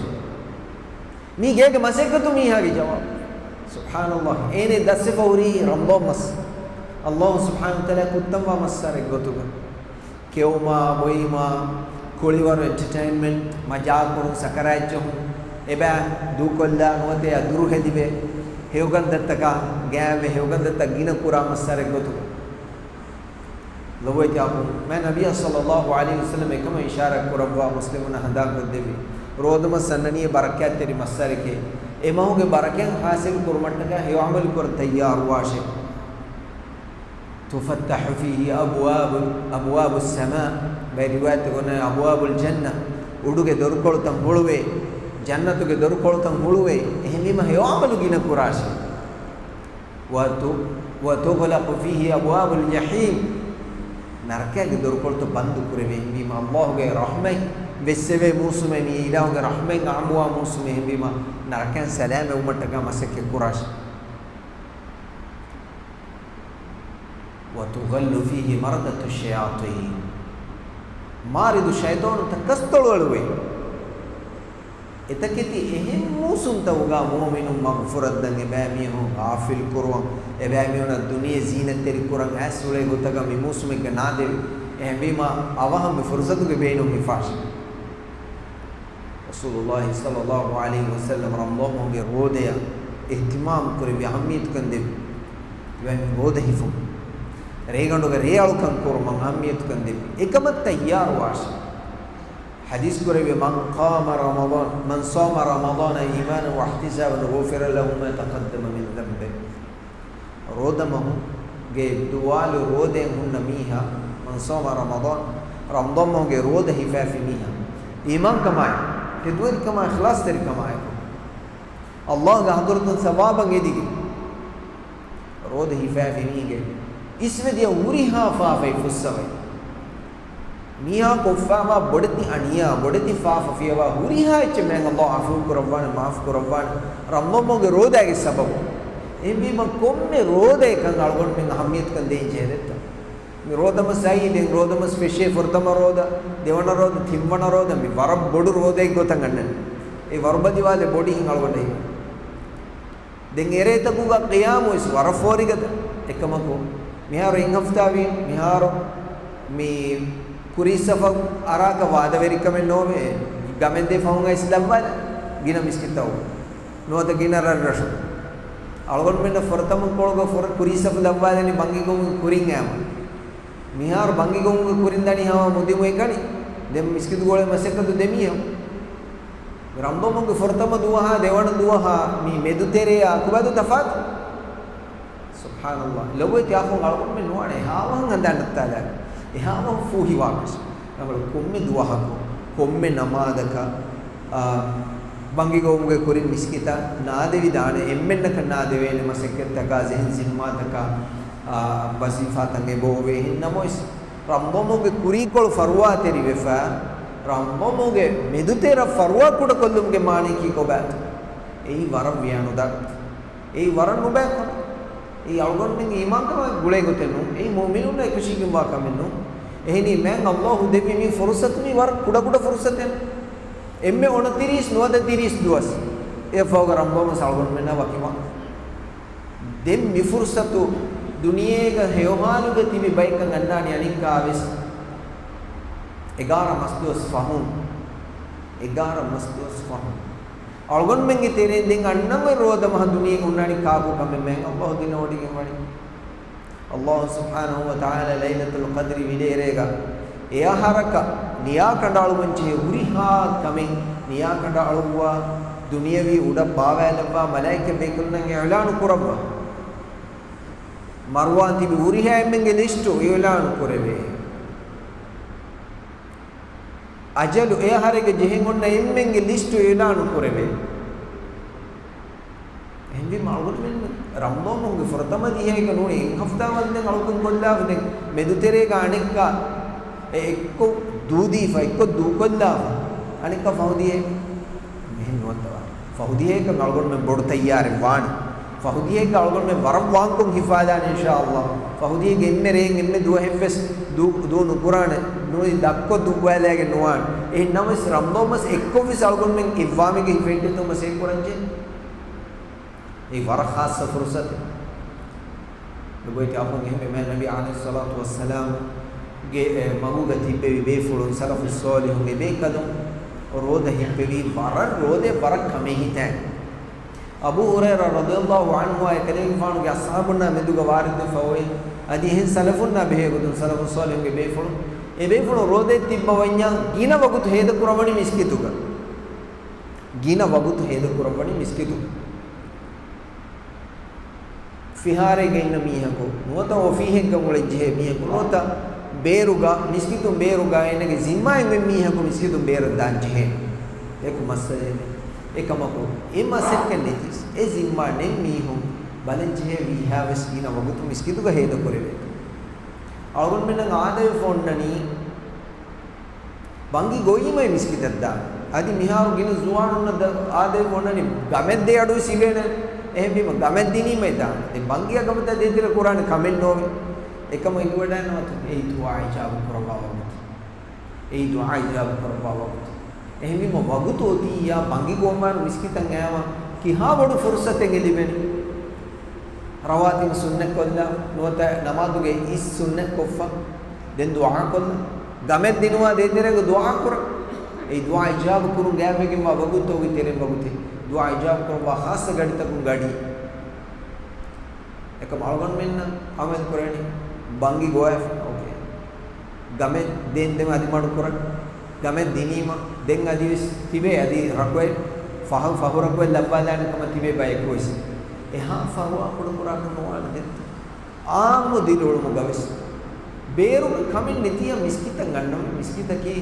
މީ ގޭގެ މަސައްކަތު މީހާގެ ޖަވާބު. ސުބްޙާނަﷲ. އޭނަ ދަސްވެފަ ހުރީ ރަމްޟާން މަސް. ﷲ ސުބްޙާނަހޫ ވަތަޢާލާ ކުއްތަންވާ މައްސަރެއް ގޮތުގަ. ކެއުމާ، ބޮއިމާ، ކުޅިވަރު އެންޓަޓައިންމަންޓް، މަޖާކުރުން، ސަކަރާތްޖެހުން، އެބައި ދޫކޮށްލާ ނުވަތަ އެއަށް ދުރުހެލިވެ، ހެޔޮގަންދައްތަކާ ގާތްވެ، ހެޔޮގަންދައްތަ ގިނަ ކުރާ މައްސަރެއް ގޮތުގަ. ލޮބުވެތި އަޚުން، މާތް ނަބިއްޔާ ޞައްލައްލާހު ޢަލައިހި ވަސައްލަމަ އެކަމަށް އިޝާރާތް ކުރައްވާ މުސްލިމުންނަށް ހަނދާންކޮށްދެއްވި، ރޯދަމަސް އަންނަނީ ބަރަކާތްތެރި މައްސަރެކޭ. އެ މަހުގެ ބަރަކަތް ޙާޞިލު ކުރުމަށްޓަކާ ހެޔޮ ޢަމަލު ކުރަން ތައްޔާރުވާށޭ. تفتح فيه أبواب، أبواب السماء، ބައެއް ރިވާޔަތްތަކުން أبواب الجنة، އުޑުގެ ދޮރުކޮޅުތައް ހުޅުވޭ، ޖަންނަތުގެ ދޮރުކޮޅުތައް ހުޅުވޭ، އެހެންވީމަ ހެޔޮ ޢަމަލު ގިނަ ކުރާށޭ. وت-، وتغلق فيه أبواب الجحيم، ނަރަކައިގެ ދޮރުކޮޅުތައް ބަންދު ކުރެވޭ، އެހެންވީމަ ﷲ ގެ ރަޙްމަތް ވެއްސެވޭ މޫސުމެއް، މި އިލާހުގެ ރަޙްމަތް ޢާއްމުވާ މޫސުމެއް، އެހެންވީމަ ނަރަކައިން ސަލާމަތްވުމަށްޓަކާ މަސައްކަތް ކުރާށޭ. وتغل فيه مردة الشياطين، މާރިދު ޝައިޠާނުންތައް ކަސްތޮޅުއަޅުވޭ. އެތަކެތި އެހެން މޫސުންތަކުގަ މުއުމިނުން މަގުފުރައްދަން އެބައިމީހުން ޣާފިލް ކުރުވަން، އެބައިމީހުނަށް ދުނިޔެ ޒީނަތްތެރި ކުރަން އައިސް އުޅޭ ގޮތަކަށް މި މޫސުމެއްގަ ނާދެވި. އެހެންވީމަ އަވަހަށް މި ފުރުސަތުގެ ބޭނުން ހިފާށޭ. ރަސޫލުﷲ ޞައްލައްލާހު ޢަލައިހި ވަސައްލަމަ ރަމަޟާން މަހުގެ ރޯދަޔަށް އިހްތިމާމް ކުރެއްވި، އަހައްމިއްޔަތުކަން ދެއްވި. އެވަނީ ރޯދަ ހިފުން، ރޭގަނޑުގެ ރޭއަޅުކަން ކުރުމަށް އަހައްމިއްޔަތުކަން ދެއްވި. އެކަމަށް ތައްޔާރުވާށޭ. ޙަދީޘް ކުރެއްވި، من قام رمضان، من صام رمضان إيمانا واحتسابا غفر له ما تقدم من ذنبه. ރޯދަމަހުގެ ދުވާލު ރޯދައިން ހުންނަ މީހާ، من صام رمضان، ރަމަޟާން މަހުގެ ރޯދަ ހިފާފި މީހާ، އީމާންކަމާއި، ތެދުވެރިކަމާއި، އިޚްލާޞްތެރިކަމާއެކު، ﷲ ގެ ޙަޟްރަތުން ސަވާބަށް އެދިގެން، ރޯދަ ހިފާފި މީހެއްގެ އިސްވެދިޔަ ހުރިހާ ފާފައެއް ފުއްސަވައި، މީހާ ކޮށްފާވާ ބޮޑެތި އަނިޔާ، ބޮޑެތި ފާފަ ފިޔަވާ ހުރިހާ އެއްޗެއް މާތް ﷲ ޢަފޫ ކުރައްވާނެ، މާފު ކުރައްވާނެ، ރަމަޟާން މަހުގެ ރޯދާގެ ސަބަބުން. އެހެންވީމަ ކޮންމެ ރޯދައަކަށް އަޅުގަނޑުމެން އަހައްމިއްޔަތުކަން ދޭން ޖެހޭ ދެއްތޯ؟ މި ރޯދަމަސް އައީ، ދެން ރޯދަމަސް ފެށޭ، ފުރަތަމަ ރޯދަ، ދެވަނަ ރޯދަ، ތިންވަނަ ރޯދަ، މި ވަރަށް ބޮޑު ރޯދައެއް ގޮތަށް އަންނަނީ. އެ ވަރުބަލިވާލެ ބޮޑި ހިނގަޅުގަނޑައި. ދެން އެރޭތަކުގަ ޤިޔާމުވެސް ވަރަށް ފޯރިގަދަ. އެކަމަކު، މިހާރު އެއް ހަފްތާވީ، މިހާރު މި ކުރީއްސަފަ އަރާކަށް ވާދަވެރިކަމެއް ނޯވޭ، ގަމެއް ދޭ ފަހުން އައިސް ލައްވާލަ، ގިނަ މިސްކިތްތައް ނުވަތަ ގިނަ ރަށްރަށު. އަޅުގަނޑުމެންނަށް ފުރަތަމަ ކޮޅުގަ ފުރަ ކުރީއްސަފަ ލައްވާލަނީ ބަންގި ގޮންގެ ކުރިން އައިމަ. މިހާރު ބަންގި ގޮންގެ ކުރިން ދަނީ ހަމަ މުދިމުއެކަނި. ދެން މިސްކިތު ގޯޅޭ މަސައްކަތު ދެމީހަ. ރަމަޟާން މަހުގެ ފުރަތަމަ ދުވަހާ، ދެވަނަ ދުވަހާ، މި މެދުތެރެއާ އަކުބަދު ތަފާތު. ސުބްޙާނަﷲ. ލޮބުވެތި އަޚުން، އަޅުގަނޑުމެން ނުވާނެ އެހާވަހަށް ހަނދާން ނައްތާލާ، އެހާވަހަށް ފޫހިވާކަށެއް. ރަނގަޅު ކޮންމެ ދުވަހަކު، ކޮންމެ ނަމާދަކަށް، އާ، ބަންގި ގޮވުމުގެ ކުރިން މިސްކިތަށް ނާދެވިދާނެ، އެންމެންނަކަށް ނާދެވޭނެ މަސައްކަތްތަކާ، ޒެހިން ޒިންމާތަކާ، އާ، ވަޒީފާތައް އެބައޮވޭ. އެހެން ނަމަވެސް، ރަމްޟާނުގެ ކުރީކޮޅު ފަރުވާތެރިވެފަ، ރަމްޟާނުގެ މެދުތެރަށް ފަރުވާ ކުޑަކޮށްލުމުގެ މާނަޔަކީ ކޮބާތޯ؟ އެއީ ވަރަށް ވިޔަނުދާ ގޮތެއް. އެއީ ވަރަށް ނުބައި ކަމެއް. އެއީ އަޅުގަނޑުމެންގެ އީމާންކަމާއެކު ގުޅޭ ގޮތެއް ނޫން. އެއީ މުއުމިނުންނާ އެކަށީގެންވާ ކަމެއް ނޫން. އެހެނީ، މާތް ﷲ ދެއްވި މި ފުރުޞަތު މީ ވަރަށް ކުޑަކުޑަ ފުރުޞަތެއް. އެންމެ އޮނަތިރީސް ނުވަދަ ތިރީސް ދުވަސް. އެއަށްފަހުގަ ރަމްޟާން މަސް އަޅުގަނޑުމެންނާ ވަކިވާން. ދެން މި ފުރުޞަތު ދުނިޔޭގަ ހެޔޮހާލުގަ ތިބި ބައެއްކަން އަންނާނީ އަނެއްކާވެސް. އެގާރަ މަސްދުވަސް ފަހުން، އެގާރަ މަސްދުވަސް ފަހުން، އަޅުގަނޑުމެންގެ ތެރެއިން ދެން އަންނަން އޮތް ރޯދަ މަހަށް ދުނިޔޭގަ ހުންނާނީ ކާކު ކަމެއް މާތް ﷲ ދެނެވޮޑިގެން ވަނީ. ﷲ ސުބްޙާނަހޫ ވަތަޢާލާ ލައިލަތުލް ޤަދްރި ވިލޭރޭގަ އެއަހަރަކަށް ނިޔާކަނޑައަޅުވަންޖެހޭ ހުރިހާ ކަމެއް ނިޔާކަނޑައަޅުއްވާ، ދުނިޔެވީ އުޑަށް ބާވާލައްވާ، މަލާއިކަ ބޭކަލުންނަށް އިޢުލާނު ކުރައްވާ. މަރުވާން ތިބި ހުރިހާ އެންމެންގެ ލިސްޓު އިޢުލާނު ކުރެވޭ. އަޖަލު އެއަހަރެއްގަ ޖެހެން އޮންނަ އެންމެންގެ ލިސްޓު އިޢުލާނު ކުރެވޭ. އެހެންވީމަ އަޅުގަނޑުމެން ރަމްޟާން މަހުގެ ފުރަތަމަ ދިހައިގަ ނޫނީ، އެއް ހަފްތާ ވަންދެން އަޅުކަން ކޮށްލާފަ، ދެން މެދުތެރޭގަ އަނެއްކާ އެ އެއްކޮށް ދޫދީފަ، އެއްކޮށް ދޫކޮށްލާފަ، އަނެއްކާ ފަހު ދިހައެއް. މިހެން ނުވަތަ ވާނެ. ފަހު ދިހައެއްކަން އަޅުގަނޑުމެން ބޮޑު ތައްޔާރެއް ވާނެ. ފަހު ދިހައެއްގަ އަޅުގަނޑުމެން ވަރަށް ވާންކޮށް ހިފާލާނެ އިންޝާﷲ. ފަހު ދިހައެއްގެ އެންމެ ރޭން އެންމެ ދުވަހެއްވެސް ދޫ، ދޫ ނުކުރާނެ. ނޫނީ ދަށްކޮށް ދުއްވާލައިގެން ނުވާނެ. އެހެން ނަމަވެސް ރަމްޟާން މަސް އެއްކޮށްވެސް އަޅުގަނޑުމެން އިއްވާމެގެ ހިފެއްޓެތޯ މަސް އެއްކުރަންޖެހޭ. އެއީ ވަރަށް ޚާއްޞަ ފުރުޞަތެއް. ނުބޮއިތި އަހުން އެހެންވެ މާތް ނަބީ ޢަލައިހިއްޞަލާތު ވައްސަލާމްގެ، އެ، މަގުގަ ތިއްބެވި ބޭފުޅުން ސަލަފުއް ޞާލިޙުން އެބޭކަލުން ރޯދަ ހިއްޕެވީ ވަރަށް ރޯދަ ވަރަށް ކަމޭހިތާ. އަބޫ ހުރައިރާ ރަޟިޔަﷲ ޢަންހުއާ އެކަލޭގެފާނުގެ އަޞްޙާބުންނާ މެދުގަ ވާރިދުވެފަ އޮތް. އަދި އެހެން ސަލަފުންނާ ބެހޭގޮތުން ސަލަފުއް ޞާލިޙުންގެ ބޭފުޅުން، އެ ބޭފުޅުން ރޯދައަށް ތިއްބަވަންޏާ ގިނަ ވަގުތު ހޭދަކުރައްވަނީ މިސްކިތުގަ. ގިނަ ވަގުތު ހޭދަކުރައްވަނީ މިސްކިތު. ފިހާރައިގަ އިންނަ މީހަކު، ނުވަތަ އޮފީހެއްގަ އުޅެންޖެހޭ މީހަކު، ނުވަތަ ބޭރުގަ، މިސްކިތުން ބޭރުގަ އޭނަގެ ޒިންމާއިން އޮތް މީހަކު މިސްކިތުން ބޭރަށް ދާންޖެހޭ. އެކު މައްސަލައެއް. އެކަމަކު، އެ މަސައްކަތް ނެތިސް، އެ ޒިންމާ ނެތް މީހުން ބަލަންޖެހޭ ވީހާވެސް ގިނަ ވަގުތު މިސްކިތުގަ ހޭދަކުރެވޭ. އަޅުގަނޑުމެންނަށް އާދަވެފަ އޮންނަނީ، ބަންގި ގޮވީމައި މިސްކިތަށް ދާން. އަދި މިހާރު ގިނަ ޒުވާނުންނަށް ދަ-، އާދަވެފަ އޮންނަނީ ގަމެއް ދޭ އަޑުވެސް އިވޭނެ. އެހެންވީމަ ގަމެއް ދިނީމައި ދާން. ދެން ބަންގިއާ ގަމުތާ ދޭތެރޭ ކުރާނެ ކަމެއް ނޯވޭ. އެކަމަށް އެނގިވަޑައިގަންނަވާތޯ؟ އެއީ ދުޢާ އިޖާބަ ކުރައްވާ ވަގުތު. އެއީ ދުޢާ އިޖާބަ ކުރައްވާ ވަގުތު. އެހެންވީމަ ވަގުތު އޮތިއްޔާ ބަންގި ގޮވަމާއިރު މިސްކިތަށް އައިމަ ކިހާ ބޮޑު ފުރުޞަތެއް އެ ލިބެނީ؟ ރަވާތިބު ސުންނަތްކޮށްލާ، ނުވަތަ ނަމާދުގެ އިސް ސުންނަތްކޮށްފަ، ދެން ދުޢާކޮށްލާ، ގަމެއް ދިނުމާ ދޭތެރޭގަ ދުޢާކުރަން. އެއީ ދުޢާ އިޖާބަ ކުރުން ގާތްވެގެންވާ ވަގުތު އޮގެ ތެރެއިން ވަގުތެއް. ދުޢާ އިޖާބަ ކުރައްވާ ޚާއްޞަ ގަޑިތަކުން ގަޑި. އެކަމް އަޅުގަނޑުމެންނަށް އަމަލު ކުރަނީ ބަންގި ގޮވައިފަ. އޯކޭ. ގަމެއް ދޭން ދެން އަދި މަޑުކުރަން. ގަމެއް ދިނީމަ ދެން އަދިވެސް ތިބޭ އަދި ރަކުއެއް ފަހު، ފަހު ރަކުއެއް ލައްވާލާނެ ކަމަށް ތިބޭ ބަޔަކުވެސް. އެހާ ފަހު އަކުޑަކުރާކަށް ނުވާނެ ދެން. އާއްމު ދިރިއުޅުމުގަވެސް ބޭރުގަ ކަމެއް ނެތިއްޔާ މިސްކިތަށް ގަންނަވަން. މިސްކިތަކީ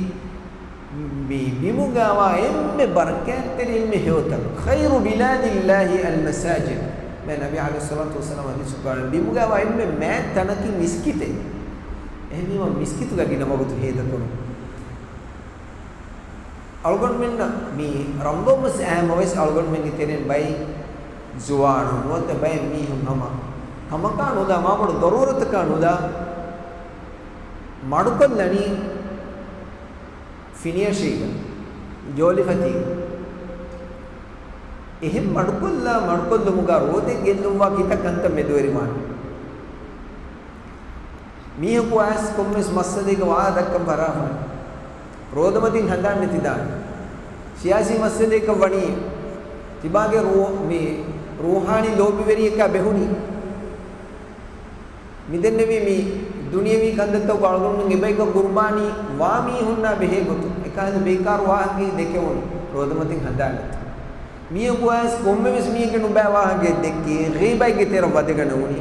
މި ބިމުގަވާ އެންމެ ބަރަކާތްތެރި އެންމެ ހެޔޮތަން. خير بلاد الله المساجد. މާތް ނަބީ ޢަލައިހިއްޞަލާތު ވައްސަލާމް ޙަދީޘް ކުރާނެ، ބިމުގަވާ އެންމެ މާތް ތަނަކީ މިސްކިތެއް. އެހެންވީމަ މިސްކިތުގަ ގިނަ ވަގުތު ހޭދަކުރުން. އަޅުގަނޑުމެންނަށް މި ރަމްޟާން މަސް އައިމަވެސް އަޅުގަނޑުމެންގެ ތެރެއިން ބައެއް ޒުވާނުން ނުވަތަ ބައެއް މީހުން ހަމަ ކަމަކާ ނުލާ، މާބޮޑު ޟަރޫރަތަކާ ނުލާ މަޑުކޮށްލަނީ ފިނިއަށީގަ، ޖޯލިފަތީގަ. އެހެން މަޑުކޮށްލާ، މަޑުކޮށްލުމުގަ ރޯދައެއް ގެއްލުންވާ ކިތައް ކަންތައް މެދުވެރިވާނެ. މީހަކު އައިސް ކޮންމެސް މައްސަލައެއްގަ ވާހަކަ ދައްކަން ފަށާފަ، ރޯދަމަތިން ހަނދާން ނެތިދާނެ. ސިޔާސީ މައްސަލައަކަށް ވަނީ، ތިބާގެ ރޫ-، މި ރޫޙާނީ ލޯބިވެރިޔަކާ ބެހުނީ. މިދެންނެވީ މި ދުނިޔަވީ ކަންތައްތަކުގަ އަޅުގަނޑުމެން އެބައިކަށް ގުރުބާނީ ވާ މީހުންނާ ބެހޭ ގޮތުން، އެކަހަލަ ބޭކާރު ވާހަކައެއް ދެކެވުނު، ރޯދަމަތިން ހަނދާން ނެތި. މީހަކު އައިސް ކޮންމެވެސް މީހެއްގެ ނުބައި ވާހަކައެއް ދެއްކީ، ޣީބަތްގެ ތެރަށް ވަދެގަނެވުނީ.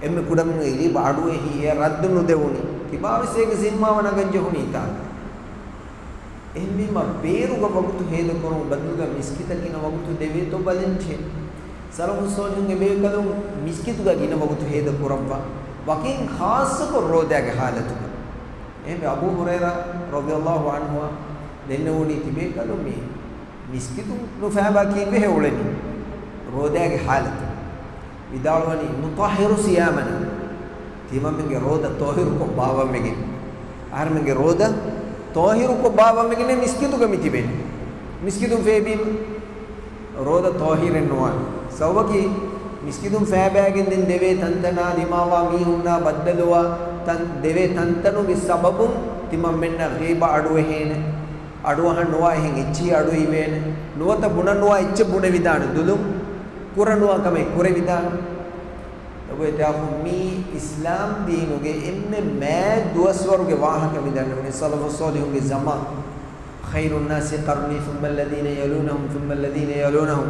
އެންމެ ކުޑަމީހުންގެ ޣީބަ އަޑުއެހި، އެ ރައްދު ނުދެވުނީ. ތިބާވެސް އޭގެ ޒިންމާވަ ނަގަން ޖެހުނީތާ. އެހެންވީމަ، ބޭރުގަ ވަގުތު ހޭދަކުރުމުގެ ބަދަލުގަ މިސްކިތަށް ގިނަ ވަގުތު ދެވޭތޯ ބަލަންޖެހޭ. ސަލަފުއް ޞާލިޙުންގެ ބޭކަލުން މިސްކިތުގަ ގިނަ ވަގުތު ހޭދަކުރައްވާ. ވަކިން ޚާއްޞަކޮށް ރޯދާގެ ޙާލަތުގަ. އެހެންވެ، އަބޫ ހުރައިރާ ރަޟިޔަﷲ ޢަންހުއާ ދެންނެވުނީ ތިބޭކަލުން މި މިސްކިތުން ނުފާބާ ކީއްވެހޭ އުޅެނީ؟ ރޯދާގެ ޙާލަތު. ވިދާޅުވަނީ، "نطهر صيامنا." ތިމަންމެންގެ ރޯދަ ޠާހިރުކޮށް ބާވަންވެގެން. އަހަރެމެންގެ ރޯދަ ޠާހިރުކޮށް ބާވަންވެގެން މިސްކިތުގަ މި ތިބެނީ. މިސްކިތުން ފޭބީމަ ރޯދަ ޠާހިރެއް ނުވާނެ. ސަބަބަކީ، މިސްކިތުން ފޭބާގެން ދެން ދެވޭ ތަންތަނާ ދިމާވާ މީހުންނާ ބައްދަލުވާ ތަން، ދެވޭ ތަންތަނުގެ ސަބަބުން ތިމަންމެންނަށް ޣީބަ އަޑުއެހޭނެ. އަޑުއަހަން ނުވާ އެހެން އެއްޗިހި އަޑު އިވޭނެ. ނުވަތަ ބުނަން ނުވާ އެއްޗެއް ބުނެވިދާނެ. ދުލުން ކުރަން ނުވާ ކަމެއް ކުރެވިދާނެ. ލޮބުވެތި އަޚުން، މީ އިސްލާމް ދީނުގެ އެންމެ މާތް ދުވަސްވަރުގެ ވާހަކަ މި ދަންނަވަނީ ސަލަފުއް ޞާލިޙުންގެ ޒަމާން. "خير الناس قرني ثم الذين يلونهم ثم الذين يلونهم."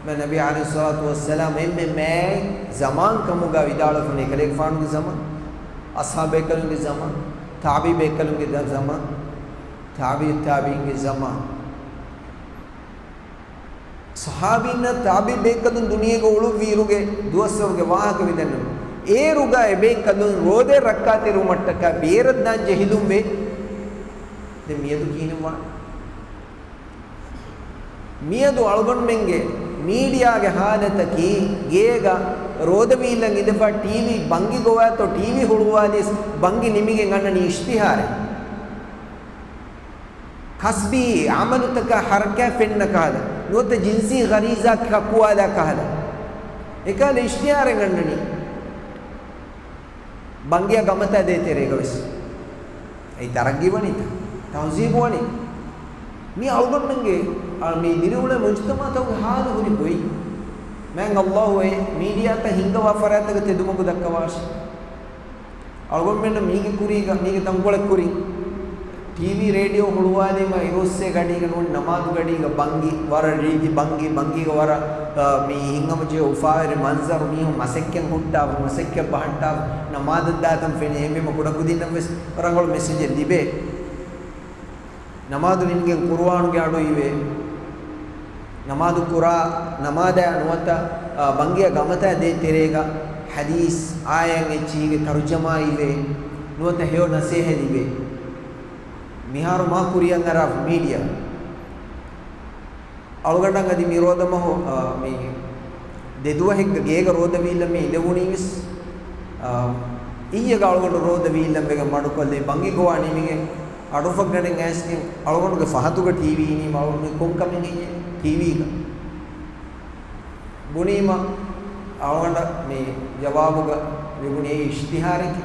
މާތް ނަބީ ޢަލައިހިއްޞަލާތު ވައްސަލާމް އެންމެ މާތް ޒަމާން ކަމުގަ ވިދާޅުވެފަ އެކަލޭގެފާނުގެ ޒަމާން، އަޞްޙާބު ބޭކަލުންގެ ޒަމާން، ތާބިޢީ ބޭކަލުންގެ ދަ، ޒަމާން، ތާބިޢު ތާބިޢީންގެ ޒަމާން. ޞަޙާބީންނާ ތާބިޢީ ބޭކަލުން ދުނިޔޭގަ އުޅުއްވިއިރުގެ ދުވަސްވަރުގެ ވާހަކަ މި ދަންނަވަނީ. އޭރުގަ އެބޭކަލުން ރޯދަ ރައްކާތެރިވުމަށްޓަކާ ބޭރަށް ދާން ޖެހިލުންވޭ. ދެން މިއަދު ކިހިނެއްވާނެ؟ މިއަދު އަޅުގަނޑުމެންގެ މީޑިއާގެ ހާލަތަކީ، ގޭގަ ރޯދަވީއްލަން އިނދެފަ ޓީވީ ބަންގި ގޮވާތޯ ޓީވީ ހުޅުވާލީސް ބަންގި ނިމިގެން އަންނަނީ އިޝްތިހާރެއް. ކަސްބީ ޢަމަލުތަކާ ޙަރަކާތް ފެންނަ ކަހަލަ، ނުވަތަ ޖިންސީ ޣަރީޒާ ކަކުވާލާ ކަހަލަ، އެކަހަލަ އިޝްތިހާރެއް އަންނަނީ. ބަންގިއަށް ގަމަތާ ދޭ ތެރޭގަ ވެސް. އެއީ ތަރައްގީ ވަނީތަ؟ ތަހުޒީބު ވަނީ. މީ އަޅުގަނޑުމެންގެ، އަ، މި ދިރިއުޅޭ މުޖުތަމަޢުތަކުގެ ޙާލު ހުރި ގޮތް. މާތް ﷲ އެ މީޑިއާތައް ހިންގަވާ ފަރާތްތަކަށް ތެދުމަގު ދައްކަވާށި. އަޅުގަނޑުމެންނަށް މީގެ ކުރީގަ، މީގެ ތަންކޮޅެއް ކުރިން ޓީވީ ރޭޑިއޯ ހުޅުވާލީމަ އިރުއޮއްސޭ ގަޑީގަ ނޫން ނަމާދު ގަޑީގަ ބަންގި ވަރަށް ރީތި ބަންގި، ބަންގީގަ ވަރަށް، އާ، މި ހިތްހަމަޖެހޭ އުފާވެރި މަންޒަރު، މީހުން މަސައްކަތް ހުއްޓާފަ، މަސައްކަތް ބަހައްޓާފަ، ނަމާދަށް ދާތަން ފެނޭ. އެހެންވީމަ ކުޑަކުދިންނަށް ވެސް ރަނގަޅު މެސެޖެއް ލިބޭ. ނަމާދު ނިމިގެން ޤުރުއާނުގެ އަޑު އިވޭ. ނަމާދު ކުރާ، ނަމާދާ ނުވަތަ، އާ، ބަންގިއަށް ގަމަތާ ދޭ ތެރޭގަ ޙަދީޘް އާޔަތް އެއްޗިހިގެ ތަރުޖަމާ އިވޭ. ނުވަތަ ހެޔޮ ނަސޭހަތް ލިބޭ. މިހާރު މާ ކުރިއަށް އަރާފަ މީޑިއާ. އަޅުގަނޑަށް އަދި މި ރޯދަމަހު، އާ، މި ދެ ދުވަހެއްގަ ގޭގަ ރޯދަވީއްލަން މި އިނދެވުނީ ވެސް. އާ، އިއްޔެގަ އަޅުގަނޑު ރޯދަވީއްލަން ވެގެން މަޑުކޮށްލީ ބަންގި ގޮވާ ނިމިގެން އަޑުފަށްގަނޑެއް އައިސްގެން އަޅުގަނޑުގެ ފަހަތުގަ ޓީވީ އިނީމަ އަޅުގަނޑު މި ކޮން ކަމެއް ހެއްޔޭ ޓީވީގަ؟ ބުނީމަ އަޅުގަނޑަށް މި ޖަވާބުގަ ލިބުނީ އެއީ އިޝްތިހާރެކޭ.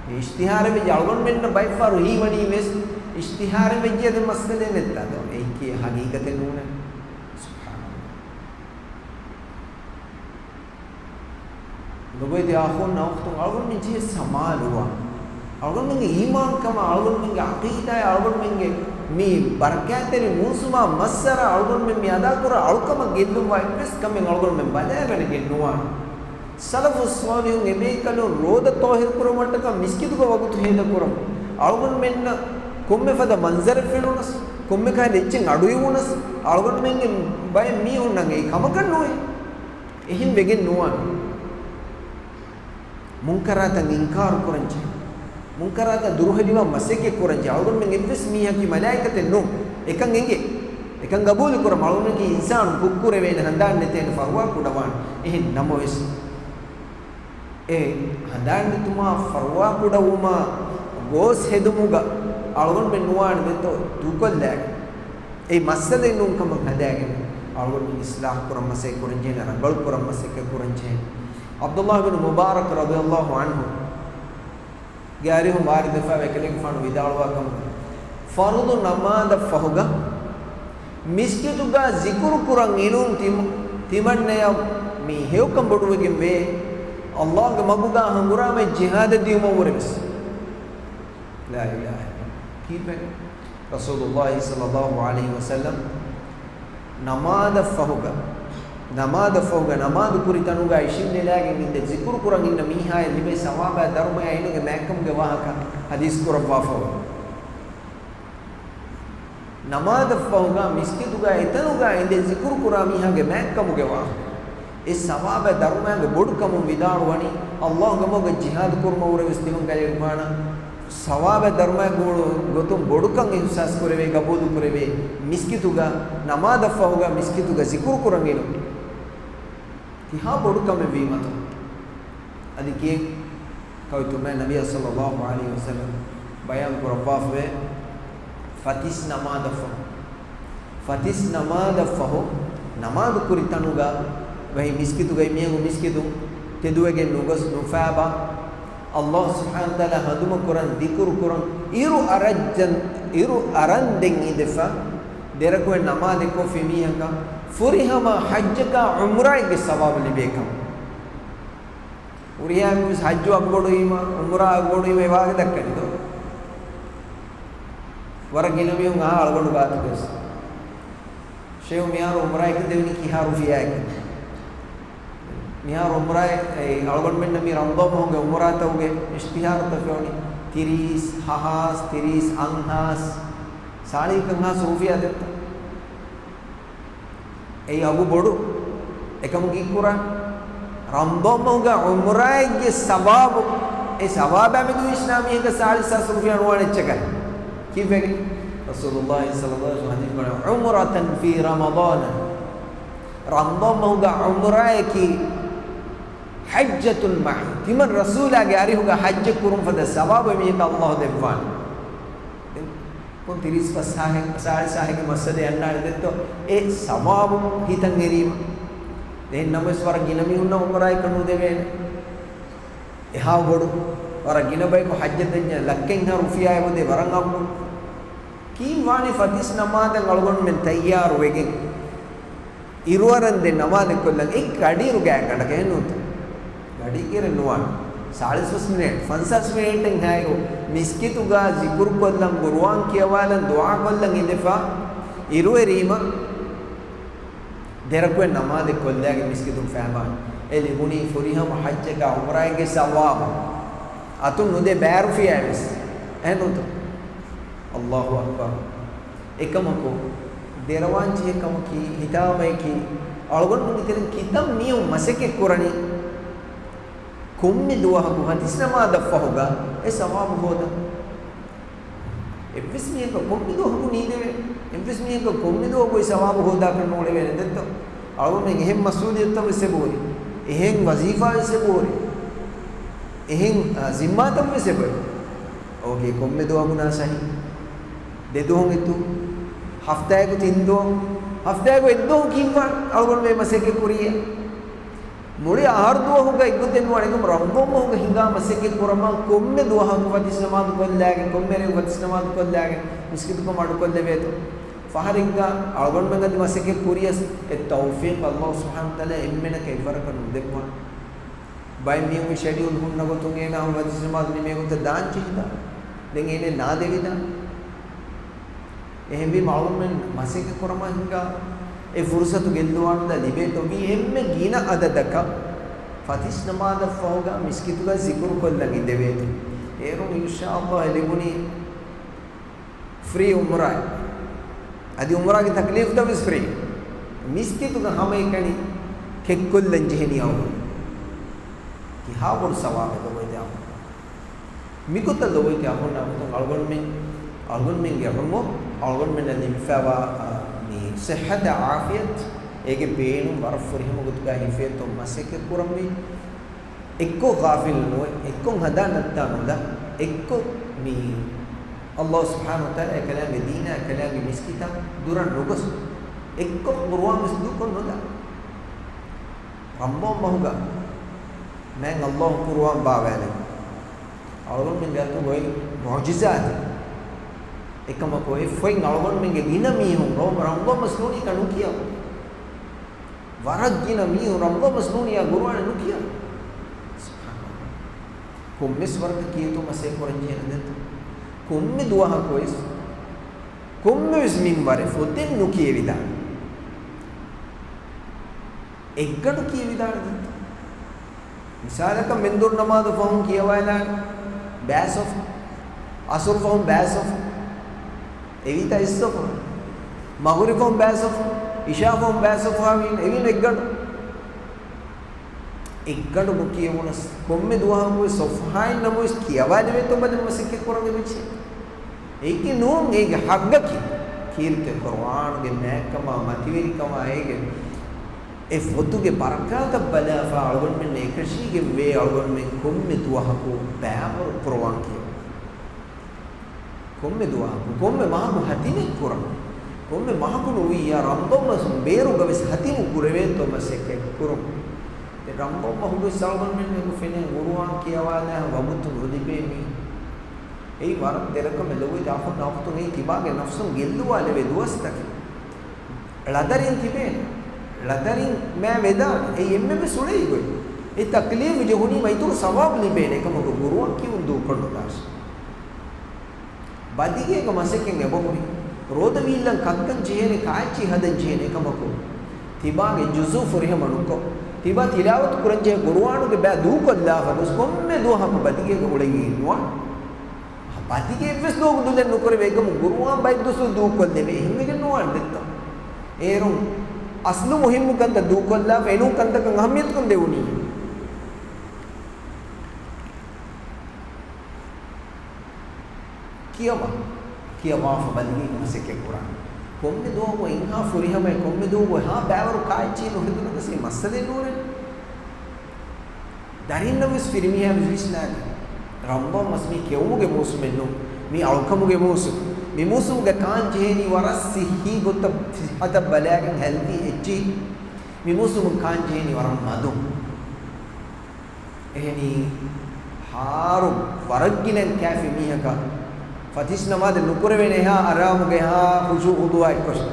މި އިޝްތިހާރެއް ވެއްޖެ އަޅުގަނޑުމެންނަށް ބައެއްފަހަރު ހީވަނީ ވެސް އިޝްތިހާރެއް ވެއްޖެ ދެން މައްސަލައެއް ނެތްތާ ދޯ؟ އެއީކީ ހަގީގަތެއް ނޫނޭ. ސުބްޙާނަﷲ. ލޮބުވެތި އަޚުންނާ އުޚްތުން، އަޅުގަނޑުމެން ޖެހޭ ސަމާލުވާން. އަޅުގަނޑުމެންގެ އީމާންކަމާ، އަޅުގަނޑުމެންގެ ޢަޤީދާއާ، އަޅުގަނޑުމެންގެ މި ބަރަކާތްތެރި މޫސުމާ މައްސަރާ، އަޅުގަނޑުމެން މި އަދާކުރާ އަޅުކަމަށް ގެއްލުންވާ އެއްވެސް ކަމެއް އަޅުގަނޑުމެން ބަލާގަނެގެން ނުވާނެ. ސަލަފުއް ޞާލިޙުން އެބޭކަލުން ރޯދަ ޠާހިރުކުރުމަށްޓަކާ މިސްކިތުގަ ވަގުތު ހޭދަކުރަމުން، އަޅުގަނޑުމެންނަށް ކޮންމެ ފަދަ މަންޒަރެއް ފެނުނަސް، ކޮންމެ ކަހަލަ އެއްޗެއް އަޑުއިވުނަސް، އަޅުގަނޑުމެންގެ ބައެއް މީހުންނަށް އެއީ ކަމަކަށް ނުވޭ. އެހެން ވެގެން ނުވާނެ. މުންކަރާތަށް އިންކާރު ކުރަންޖެހޭ. މުންކަރާތަށް ދުރުހެލިވާ މަސައްކަތް ކުރަންޖެހޭ. އަޅުގަނޑުމެން އެއްވެސް މީހަކީ މަލާއިކަތެއް ނޫން. އެކަން އެނގޭ. އެކަން ގަބޫލު ކުރަމުން އަޅުގަނޑަކީ އިންސާނު ކުށްކުރެވޭނެ ހަނދާން ނެތޭނެ ފަރުވާ ކުޑަވާނެ. އެހެން ނަމަވެސް، އެ ހަނދާން ނެތުމާ ފަރުވާ ކުޑަވުމާ ގޯސް ހެދުމުގަ އަޅުގަނޑުމެން ނުވާނެ ދެންތޯ ދޫކޮށްލާނެ. އެ މައްސަލައެއް ނޫން ކަމަށް ހަދާގެން އަޅުގަނޑުމެން އިޞްލާޙު ކުރަން މަސައްކަތް ކުރަންޖެހޭނެ، ރަނގަޅު ކުރަން މަސައްކަތް ކުރަންޖެހޭނެ. ޢަބްދުﷲ ބިން މުބާރަކް ރަޟިޔަﷲ ޢަންހު ގެ އަރިހުން ވާރިދުވެފައިވާ އެކަލޭގެފާނު ވިދާޅުވާ ކަމުގަ، ފަރުޟު ނަމާދަށް ފަހުގަ މިސްކިތުގަ ޒިކުރު ކުރަން އިނުން ތިމަ-، ތިމަންނަޔަށް މި ހެޔޮކަން ބޮޑުވެގެން ވޭ، ﷲ ގެ މަގުގަ ހަނގުރާމަ ޖިހާދަށް ދިޔުމަށްވުރެ ވެސް. ލާ އިލާހަ އިއްލަﷲ. ކީއްވެ؟ ރަސޫލުﷲ ޞައްލަﷲ ޢަލައިހި ވަސައްލަމް ނަމާދަށް ފަހުގަ، ނަމާދަށް ފަހުގަ ނަމާދު ކުރި ތަނުގަ އިށީނދެލާގެން އިނދެ ޒިކުރު ކުރަން އިންނަ މީހާޔަށް ލިބޭ ސަވާބާ ދަރުމަޔާ އިނުގެ މާތްކަމުގެ ވާހަކަ ޙަދީޘް ކުރައްވާފަވޭ. ނަމާދަށްފަހުގަ މިސްކިތުގަ އެތަނުގަ އިނދެ ޒިކުރު ކުރާ މީހާގެ މާތްކަމުގެ ވާހަކަ. އެ ސަވާބާ ދަރުމާގެ ބޮޑުކަމުން ވިދާޅުވަނީ، އައްލާހުގެ މަގުގަ ޖިހާދު ކުރުމަށް ވުރެވެސް ތިމަން ކަލޭގެފާނަށް ސަވާބާ ދަރުމާގެ ގޮތުން ބޮޑުކަން އިޙްސާސް ކުރެވޭ، ގަބޫލު ކުރެވޭ، މިސްކިތުގަ ނަމާދަށްފަހުގަ މިސްކިތުގަ ޒިކުރު ކުރަން އިނުން. ކިހާ ބޮޑު ކަމެއް ވީމަތޯ؟ އަދި ކިޔެއް ކައުތުމެއް ނަބިއްޔާ ޞައްލައްލާހު ޢަލައިހި ވަސައްލަމް ބަޔާން ކުރައްވާފަވޭ، ފަތިސް ނަމާދަށްފަހު، ފަތިސް ނަމާދަށްފަހު ނަމާދު ކުރި ތަނުގަ ވަހި މިސްކިތުގައި މީހަކު މިސްކިތު ތެދުވެގެން ނުގޮސް ނުފާބާ، އައްލާހު ސުބްޙާނަހު ވަތަޢާލާ ހަނދުމަކުރަން ޛިކުރު ކުރަން އިރު އަރައްޖަން، އިރު އަރަންދެން އިނދެފަ، ދެރަކުވެ ނަމާދެއްކޮށްފި މީހަކަށް ފުރިހަމަ ޙައްޖަކާ ޢުމްރާއެއްގެ ސަވާބު ލިބޭކަމަށް. ހުރިހާ މީސް ޙައްޖު އަގުބޮޑުވީމަ، ޢުމްރާ އަގުބޮޑުވީމަ އެ ވާހަކަ ދައްކަނީ ދޯ؟ ވަރަށް ގިނަ މީހުން އަހާ އަޅުގަނޑު ގާތުގަސް. ޝޭހު މިހާރު ޢުމްރާއަކަށް ދެވެނީ ކިހާ ރުފިޔާއަކަށް؟ މިހާރު ޢުމްރާއެއް، އެ، އަޅުގަނޑުމެންނަށް މި ރަމަޟާން މަހުގެ ޢުމްރާތަކުގެ އިޝްތިހާރުތައް ފެނުނީ ތިރީސް ހާސް، ތިރީސް އަށްހާސް، ސާޅީސް އަށްހާސް ރުފިޔާ ދެއްތަ؟ އެއީ އަގު ބޮޑު. އެކަމަކު ކީއްކުރާ؟ ރަމަޟާން މަހުގަ ޢުމްރާއެއްގެ ސަވާބު، އެ ސަވާބާ މެދު ވިސްނާ މީހަކަށް ސާޅީސް ހާސް ރުފިޔާ ނުވާނެ އެއްޗަކަށް. ކީއްވެގެން؟ ރަސޫލުﷲ ޞައްލައްލާހު ޢަލައިހި ވަސައްލަމް ޙަދީޘް ކުރައްވާ، عمرة في رمضان، ރަމަޟާން މަހުގަ ޢުމްރާއަކީ حجة معي، ތިމަން ރަސޫލާގެ އަރިހުގަ ޙައްޖެއް ކުރުން ފަދަ ސަވާބު އެމީހަކަށް އައްލާހު ދެއްވާނެ. ކޮން ތިރީސް ފަސް ހާހެއް، ސާޅީސް ހާހެއްގެ މައްސަލައެއް އަންނާނެ ދެއްތޯ؟ އެ ސަވާބު ހިތަށް އެރީމަ. އެހެން ނަމަވެސް ވަރަށް ގިނަ މީހުންނަށް ޢުމްރާއަކަށް ނުދެވޭނެ. އެހާ ބޮޑު، ވަރަށް ގިނަ ބަޔަކު ޙައްޖަށް ދަންޏާ ލައްކައިންހާ ރުފިޔާއެއް ވަދެ ވަރަށް އަގު. ކީއްވާނީ ފަތިސް ނަމާދަށް އަޅުގަނޑުމެން ތައްޔާރު ވެގެން އިރުއަރަންދެން ނަމާދެއްކޮށްލަން އެއް ގަޑިއިރުގައި ގަނޑަކަށް ނޫންތަ؟ ގަޑިއިރެއް ނުވާނެ. ސާޅީސް ފަސް މިނެޓް، ފަންސާސް މިނެޓެއްހާއިރު މިސްކިތުގަ ޒިކުރުކޮށްލަން، ޤުރުއާން ކިޔަވާލަން، ދުޢާކޮށްލަން އިނދެފަ އިރުއެރީމަ ދެރަކުވެ ނަމާދެއް ކޮށްލާގެ މިސްކިތުން ފައިބާން. އެ ލިބުނީ ފުރިހަމަ ޙައްޖަކާ ޢުމްރާއެއްގެ ސަވާބު. އަތުން ނުދޭ ބައި ރުފިޔާ ވެސް. އެހެންނޫންތޯ؟ އައްލާހު އަކްބަރު. އެކަމަކު، ދެރަވާންޖެހޭ ކަމަކީ، ހިތާމައަކީ، އަޅުގަނޑުމެންގެ ތެރެއިން ކިތަން މީހުން މަސައްކަތް ކުރަނީ، ކޮންމެ ދުވަހަކު ފަތިސް ނަމާދަށް ފަހުގަ އެ ސަވާބު ހޯދަން. އެއްވެސް މީހަކަށް ކޮންމެ ދުވަހަކު ނީދެވޭ، އެއްވެސް މީހަކަށް ކޮންމެ ދުވަހަކު އެ ސަވާބު ހޯދާކަށް ނޫޅެވޭނެ ދެއްތޯ؟ އަޅުގަނޑުމެން އެހެން މަސްއޫލިއްޔަތުތައް ވެސް އެބަހުރި، އެހެން ވަޒީފާ ވެސް އެބަހުރި، އެހެން، އާ، ޒިންމާތައް ވެސް އެބަހުރި. އޯކޭ، ކޮންމެ ދުވަހަކު ނާ ސަހީ. ދެ ދުވަހު އެއްދުވަހު، ހަފްތާއަކު ތިން ދުވަހު، ހަފްތާއަކު އެއްދުވަހު ކީއްވާ އަޅުގަނޑު މި މަސައްކަތް ކުރިއްޔާ؟ މުޅި އަހަރު ދުވަހުގަ އެއްގޮތެއް ނުވާނެ. އެކަމަ ރަމަޟާން މަހުގަ ހިނގާ މަސައްކަތް ކުރަމާ ކޮންމެ ދުވަހަކު ފަތިސް ނަމާދު ކޮށްލާގެ، ކޮންމެ ރެއަކު ފަތިސް ނަމާދު ކޮށްލާގެ، މިސްކިތުކަމަށް އަޑުކޮށްލެވޭތޯ. ފަހަރެއްގަ އަޅުގަނޑުމެން އަދި މަސައްކަތް ކުރިޔަސް، އެ ތައުފީޤު އައްލާހު ސުބްޙާނަހު ވަތަޢާލާ އެންމެނަކަށް އެއްވަރަކަށް ނުދެއްވާނެ. ބައެއް މީހުން ޝެޑިއުލް ހުންނަ ގޮތުން އޭނާ ފަތިސް ނަމާދު ނިމޭ ގޮތަށް ދާން ޖެހިދާނެ. ދެން އޭނަ ނާދެވިދާނެ. އެހެންވީމަ އަޅުގަނޑުމެން މަސައްކަތް ކުރަމާ ހިނގާ އެ ފުރުސަތު ގެއްލުވާނުދާ ލިބޭތޯ ވީ އެންމެ ގިނަ އަދަދަކަށް ފަތިސް ނަމާދަށްފަހުގަ މިސްކިތުގަ ޒިކުރު ކޮށްލަން އިނދެވޭތޯ. އޭރުން އިންޝާﷲ އެ ލިބުނީ ފްރީ ޢުމްރާއެއް. އަދި ޢުމްރާގެ ތަކްލީފުތައް ވެސް ފްރީ. މިސްކިތުގަ ހަމައެކަނި ކެއްކޮށްލަން ޖެހެނީ އަޅުގަނޑު. ކިހާ ބޮޑު ސަވާބެއް ލޮބުވެތި އަޅުގަނޑު. މިގޮތަށް ލޮބުވެތި އަޚުންނާ އުޚްތުން، އަޅުގަނޑުމެން، އަޅުގަނޑުމެންގެ ޢުމުރު، އަޅުގަނޑުމެންނަށް ލިބިފައިވާ، އާ، މި ޞިއްޙަތާ ޢާފިޔަތު، އޭގެ ބޭނުން ވަރަށް ފުރިހަމަ ގޮތުގައި ހިފޭތޯ މަސައްކަތް ކުރަންވީ. އެއްކޮށް ޣާފިލު ނުވެ، އެއްކޮށް ހަނދާން ނައްތާ ނުލާ، އެއްކޮށް މި ﷲ ސުބްޙާނަހޫ ވަތަޢާލާ އެކަލާނގެ ދީނާ، އެކަލާނގެ މިސްކިތާ ދުރަށް ނުގޮސް، އެއްކޮށް ޤުރުއާން ވެސް ދޫކޮށް ނުލާ. ރަމަޟާން މަހުގަ މާތް ﷲ ޤުރުއާން ބާވާލެއްވި. އަޅުގަނޑުމެންގެ އަތުގައި މުޢުޖިޒާތެއް. އެކަމަކު އެ ފޮތް އަޅުގަނޑުމެންގެ ގިނަ މީހުން ރަމަޟާން މަސް ނޫނީ ކަން ނުކިޔަވާ. ވަރަށް ގިނަ މީހުން ރަމަޟާން މަސް ނޫނީ ޤުރުއާން ނުކިޔަވާ. ސުބްޙާނަﷲ. ކޮންމެސް ވަރަކަށް ކިޔޭތޯ މަސައްކަތް ކުރަން ޖެހޭނެ ދެއްތޯ. ކޮންމެ ދުވަހަކުވެސް، ކޮންމެވެސް މިންވަރެއް ފޮތެއް ނުކިޔެވިދާނެ. އެއްގަނޑު ކިޔެވިދާނެ ދެއްތޯ. މިސާލަކަށް މެންދުރު ނަމާދު ފަހުން ކިޔަވާލާނެ ބައެއް ޞަފު، ޢަޞުރު ފަހުން ބައެއް ޞަފު، އެވީތާ އިސް ޞަފު. މަޣުރިބް ފަހުން ބައި ސޮފް، އިޝާ ފަހުން ބައި ސޮފް ހާވީން އެވީން އެއްގަނޑު. އެއްގަނޑު ނުކިޔެވުނަސް، ކޮންމެ ދުވަހަކުވެސް ސޮފްހާއިން ނަމަވެސް ކިޔަވާލެވޭތޯ ބަލަން މަސައްކަތް ކުރަން އެބަޖެހޭ. އެއީކީ ނޫން، އޭގެ ހައްގަކީ. ކީރިތި ޤުރުއާނުގެ މާތްކަމާ، މަތިވެރިކަމާ، އޭގެ އެ ފޮތުގެ ބަރަކާތަށް ބަލާފަ އަޅުގަނޑުމެން އެކަށީގެންވޭ އަޅުގަނޑުމެން ކޮންމެ ދުވަހަކު ބައިވަރު ޤުރުއާން ކިޔަވަން. ކޮންމެ ދުވަހަކު، ކޮންމެ މަހަކު ހަތިމެއް ކުރަން، ކޮންމެ މަހަކު ނުވިއްޔާ ރަމަޟާން މަސް ބޭރުގަވެސް ހަތިމު ކުރެވޭތޯ މަސައްކަތް ކުރުން. ދެން ރަމަޟާން މަހުގެ ސަޅުގަނޑުމެން އެކު ފެނޭ ޤުރުއާން ކިޔަވާލާ ވަގުތު ނުލިބޭ މީ. އެއީ ވަރަށް ދެރަކަމެއް ލޮބުވެތި އަޚުންނާ އުޚްތުން، އެއީ ތިބާގެ ނަފްސުން ގެއްލުވާލެވޭ ދުވަސްތަކެއް. ޅަދަރިން ތިބޭނެ. ޅަދަރިން މާ ވެދާނެ. އެއީ އެންމެންވެސް އުޅޭ ގޮތް. އެ ތަކްލީފު ޖެހުނީމަ އިތުރު ސަވާބު ލިބޭނެ އެކަމަކު ޤުރުއާން ކިޔުން ދޫކޮށްނުދާށޭ. ބަދިގޭގަ މަސައްކަތް އެބަހުރި. ރޯދަ ވީއްލަން ކައްކަން ޖެހޭނެ، ކާއެއްޗިހި ހަދަން ޖެހޭނެ އެކަމަކު، ތިބާގެ ޖުޒު ފުރިހަމަ ނުކޮށް، ތިބާ ތިލާވަތު ކުރަންޖެހޭ ޤުރުއާނުގެ ބައި ދޫކޮށްލާފަ ގޮސް ކޮންމެ ދުވަހަކު ބަދިގޭގަ އުޅެނީ ނުވާނެ. ބަދިގެ އެއްވެސް ދުވަހަކު ދުލެއް ނުކުރެވޭ އެކަމު ޤުރުއާން ބައެއް ދުވަސް ދޫކޮށްލެވޭ. އެހެންވެގެން ނުވާނެ ދެއްތޯ. އޭރުން އަސްލު މުހިއްމު ކަންތައް ދޫކޮށްލާފަ އެނޫން ކަންތަކަށް އަހައްމިޔަތުކަން ދެވުނީ. ކިޔަވާ. ކިޔަވާފަ ބަލިގެން މަސައްކަތް ކުރާ. ކޮންމެ ދުވަހަކު އެންހާ ފުރިހަމައެއް، ކޮންމެ ދުވަހަކު އެހާ ބައިވަރު ކާއެއްޗިހި ނުހެދުނަސް އެ މައްސަލައެއް ނޫނޭ. ދަރިންނަށް ވެސް ފިރިމީހާ ވިސްނާލި. ރަމަޟާން މަސް މީ ކެއުމުގެ މޫސުމެއް ނޫން. މީ އަޅުކަމުގެ މޫސުމް. މި މޫސުމުގަ ކާން ޖެހޭނީ ވަރަށް ސިއްހީ ގޮތަށް ސިއްހަތަށް ބަލާގެން ހެލްތީ އެއްޗިހި. މި މޫސުމު ކާން ޖެހޭނީ ވަރަށް މަދުން. އެހެނީ، ހާރު ވަރަށް ގިނަ ކާފި މީހަކަށް ފަތިސް ނަމާދެއް ނުކުރެވޭނެ، އެހާ އަރާމުގަ އެހާ ޚުޝޫޢު ޚުޟޫޢަށް އެއްކޮށް.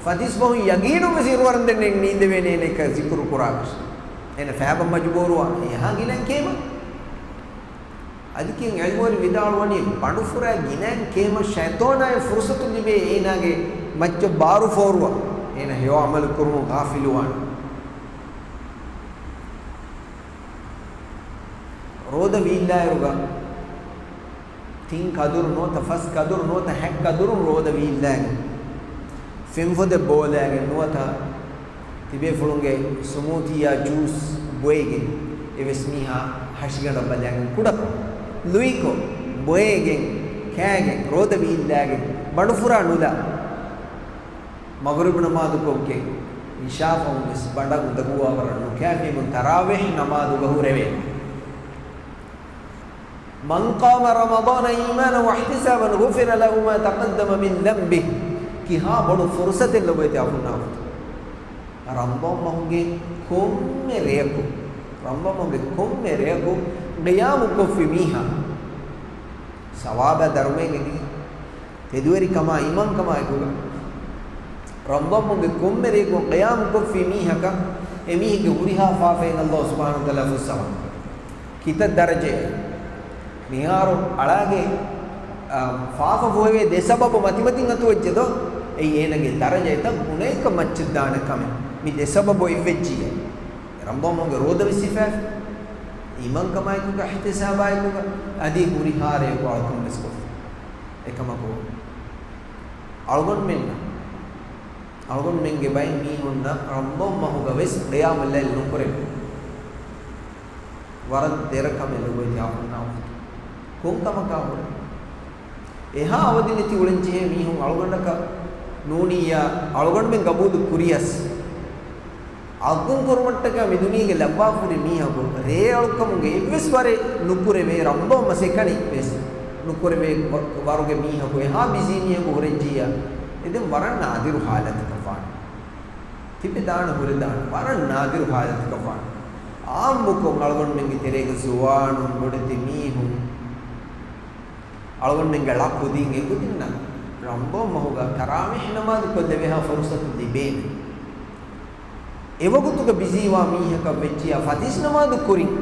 ފަތިސް ފަހުން ޔަގީނުން ވެސް އިރުއަރަންދެން ނީނދެވޭނެ އޭނަ ޒިކުރު ކުރާ ގޮސް. އޭނަ ފޭބަށް މަޖުބޫރުވާ އެހާ ގިނަ ކޭމަ. އަދި ކިޔަން ޢިލްމުވެރިން ވިދާޅުވަނީ، ބަނޑުފުރާ ގިނައިން ކޭމަށް ޝައިޠާނާއި ފުރުޞަތު ލިބޭ އޭނާގެ މައްޗަށް ބާރު ފޯރުވަން. އޭނާ ހެޔޮ ޢަމަލު ކުރުމުން ޣާފިލުވާނެ. ރޯދަ ވީއްލާއިރުގަ ތިން ކަދުރު ނުވަތަ ފަސް ކަދުރު ނުވަތަ ހަތް ކަދުރު ރޯދަ ވީއްލާގެން، ފެންފޮދެއް ބޯލާގެން ނުވަތަ ތިބޭފުޅުންގެ ސުމޫތީއާ ޖޫސް ބޮއެގެން، އެވެސް މީހާ ހަށިގަނޑަށް ބަލާގެން، ކުޑަކޮށް، ލުއިކޮށް، ބޮއެގެން، ކާގެން، ރޯދަ ވީއްލާގެން، ބަނޑުފުރާ ނުލާ، މަޣުރިބު ނަމާދު ކޮށްގެން، އިޝާ ފަހުން ވެސް ބަނޑަށް އުނދަގޫވާވަރަށް ނުކާފިއިމުން ތަރާވީޙް ނަމާދުގަ ހުރެވޭ. من قام رمضان إيمانا واحتسابا غفر له ما تقدم من ذنبه. ކިހާ ބޮޑު ފުރުޞަތެއް ލޮބުވެތި އަޚުންނާ އުޚްތުން. ރަމަޟާން މަހުގެ ކޮންމެ ރެޔަކު، ރަމަޟާން މަހުގެ ކޮންމެ ރެޔަކު ޤިޔާމު ކޮށްފި މީހާ ސަވާބާ ދަރުމައެއް އެދިގެން. ތެދުވެރިކަމާ އީމާންކަމާ އެކުގަ ރަމަޟާން މަހުގެ ކޮންމެ ރެޔަކު ޤިޔާމު ކޮށްފި މީހަކަށް އެމީހެއްގެ ހުރިހާ ފާފައިން ﷲ ސުބްޙާނަހޫ ވަތަޢާލާ ފުއްސަވަން. ކިތައް ދަރަޖައެއް؟ މިހާރު އަޅާގެ، އާ، ފާފަ ފޮހެވޭ ދެ ސަބަބު މަތިމަތިން އަތުވެއްޖެ ދޯ؟ އެއީ އޭނަގެ ދަރަޖަ އެތައް ގުނައަކަށް މައްޗަށް ދާނެ ކަމެއް. މި ދެ ސަބަބު އެއްވެއްޖިއްޔާ. ރަމަޟާން މަހުގެ ރޯދަ ވެސް ހިފާފި. އީމާންކަމާއެކުގަ، އިޙްތިސާބާއެކުގަ، އަދި ހުރިހާ ރެޔަކު އަޅުކަން ވެސް ކޮށްފި. އެކަމަކު، އަޅުގަނޑުމެންނަށް، އަޅުގަނޑުމެންގެ ބައެއް މީހުންނަށް ރަމަޟާން މަހުގަ ވެސް ޤިޔާމުއްލައިލް ނުކުރެވޭ. ވަރަށް ދެރަ ކަމެއް ލޮބުވެތި އަޚުންނާ އުޚްތުން. ކޮން ކަމަކާ ހުރެ؟ އެހާ އަވަދި ނެތި އުޅެންޖެހޭ މީހުން އަޅުގަނޑަކަށް ނޫނިއްޔާ، އަޅުގަނޑުމެން ގަބޫލު ކުރިޔަސް، އަޅުކަން ކުރުމަށްޓަކާ މި ދުނިޔޭގަ ލައްވާފަ ހުރި މީހަކު ރޭ އަޅުކަމުގެ އެއްވެސް ވަރެއް ނުކުރެވޭ، ރަމަޟާން މަސް އެކަނި ވެސް ނުކުރެވޭ ވަ-، ވަރުގެ މީހަކު، އެހާ ބިޒީ މީހަކު ހުރެއްޖިއްޔާ، އެ ދެން ވަރަށް ނާދިރު ޙާލަތަކަށް ވާނެ. ތިބެދާނެ ހުރެދާނެ، ވަރަށް ނާދިރު ޙާލަތަކަށް ވާނެ. ޢާއްމުކޮށް އަޅުގަނޑުމެންގެ ތެރޭގަ ޒުވާނުން، ބޮޑެތި މީހުން، އަޅުގަނޑުމެންގެ ޅަ ކުދިން އެކުދިންނަށް ރަމަޟާން މަހުގަ ތަރާވީޙް ނަމާދު ކޮށްލެވޭހާ ފުރުޞަތު ލިބޭނެ. އެވަގުތުގަ ބިޒީވާ މީހަކަށް ވެއްޖިއްޔާ ފަތިސް ނަމާދު ކުރިން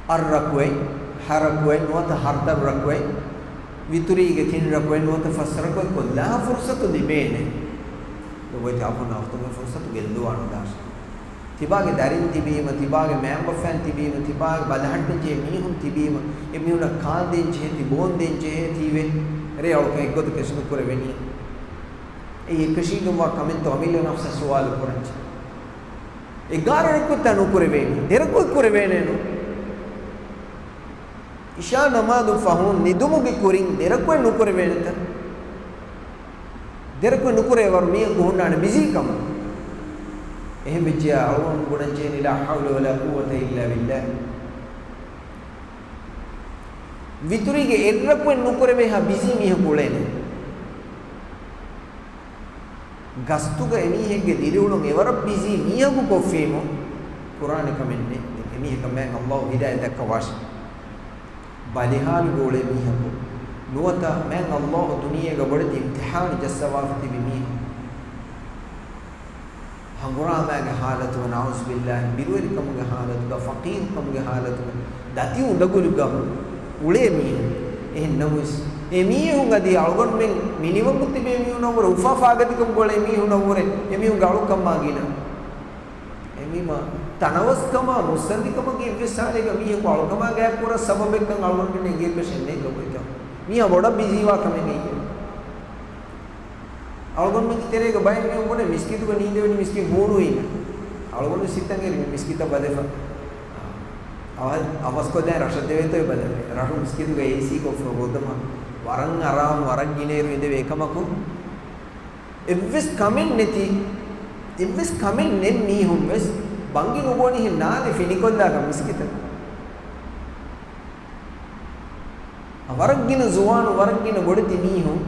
އަށް ރަކުޢަތް، ހަ ރަކުޢަތް ނުވަތަ ހަތަރު ރަކުޢަތް، ވިތުރީގެ ތިން ރަކުޢަތް ނުވަތަ ފަސް ރަކުޢަތް ކޮށްލާ ފުރުޞަތު ލިބޭނެ. ލޮބުވެތި އަޚުންނާ އުޚްތުންގެ ފުރުޞަތު ގެއްލުވާނުދާށޭ. ތިބާގެ ދަރިން ތިބީމަ، ތިބާގެ މައިންބަފައިން ތިބީމަ، ތިބާގެ ބަލަހައްޓަންޖެހޭ މީހުން ތިބީމަ، އެމީހުންނަށް ކާންދޭންޖެހޭ، ތި ބޯންދޭންޖެހޭ، ތީވެ ރޭ އަޅުކަން އެއްގޮތަކަށް ނުކުރެވެނީ. އެއީ އެކަށީގެންވާ ކަމެއްތޯ؟ އަމިއްލަ ނަފްސަށް ސުވާލު ކުރަންޖެހޭ. އެގާރަ ރަކުޢަތްތައް ނުކުރެވޭނީ. ދެ ރަކުޢަތް ކުރެވޭނެއެއްނު. އިޝާ ނަމާދު ފަހުން ނިދުމުގެ ކުރިން ދެ ރަކުޢަތް ނުކުރެވޭނެތަ؟ ދެ ރަކުޢަތް ނުކުރޭ ވަރު މީހަކު ހުންނާނެ ބިޒީ ކަމަށް. އެހެން ވެއްޖެޔާ އަޅުގަނޑު ބުނަން ޖެހޭނީ، لا حول ولا قوة إلا بالله. ވިތުރީގެ އެއް ރަކުޢަތް ނުކުރެވޭހާ ބިޒީ މީހަކު އުޅޭނެ. ގަސްތުގަ އެމީހެއްގެ ދިރިއުޅުން އެވަރަށް ބިޒީ މީހަކު ކޮށްފީމު، ކުރާނެ ކަމެއް ނެތް. އެމީހަކަށް މާތް ﷲ ހިދާޔަތް ދައްކަވާށި. ބަލިހާލުގަ އުޅޭ މީހަކު ނުވަތަ މާތް ﷲ ދުނިޔޭގަ ބޮޑެތި އިމްތިޙާނު ޖައްސަވާފަ ތިބި މީހަކު. ހަނގުރާމައިގެ ޙާލަތުގަ، نعوذ بالله، ބިރުވެރިކަމުގެ ޙާލަތުގަ، ފަޤީރުކަމުގެ ޙާލަތުގަ، ދަތި އުނދަގުލުގަ އުޅޭ މީހުން. އެހެން ނަމަވެސް، އެ މީހުން އަދި އަޅުގަނޑުމެން މިނިވަންކޮށް ތިބޭ މީހުންނަށްވުރެ އުފާ ފާގަތިކަމުގަ އުޅޭ މީހުންނަށްވުރެ އެމީހުންގެ އަޅުކަމާ ގިނަ. އެމީމާ ތަނަވަސްކަމާ މުއްސަނދިކަމަކީ އެއްވެސް ހާލެއްގަ މީހަކު އަޅުކަމާ ގާތް ކުރަން ސަބަބެއްކަން އަޅުގަނޑުމެން އެނގޭކަށެއް ނެތް ލޮބުވެތި. މީހާ ބޮޑަށް ބިޒީވާ ކަމެއް އެއީ. އަޅުގަނޑުމެންގެ ތެރޭގަ ބައެއް މީހުން ބުނޭ މިސްކިތުގަ ނީނދެވެނީ މިސްކިތް ހޫނުވީމޭ. އަޅުގަނޑު ސިތަން އެރި މި މިސްކިތަށް ބަލަފަ. އަވަ-، އަވަސްކޮށްދާ ރަށަށް ދެވޭތޯ ބަލަ. ރަށު މިސްކިތުގަ އޭސީ ކޮށްފަ ހޯދަމާ ވަރަށް އަރާމް، ވަރަށް ގިނައިރު އިނދެވޭ. އެކަމަކު އެއްވެސް ކަމެއް ނެތި، އެއްވެސް ކަމެއް ނެތް މީހުން ވެސް ބަނގި ނުބޮނިހެން ނާދެ ފިނިކޮށްލާކަށް މިސްކިތަށް. ވަރަށް ގިނަ ޒުވާނު، ވަރަށް ގިނަ ބޮޑެތި މީހުން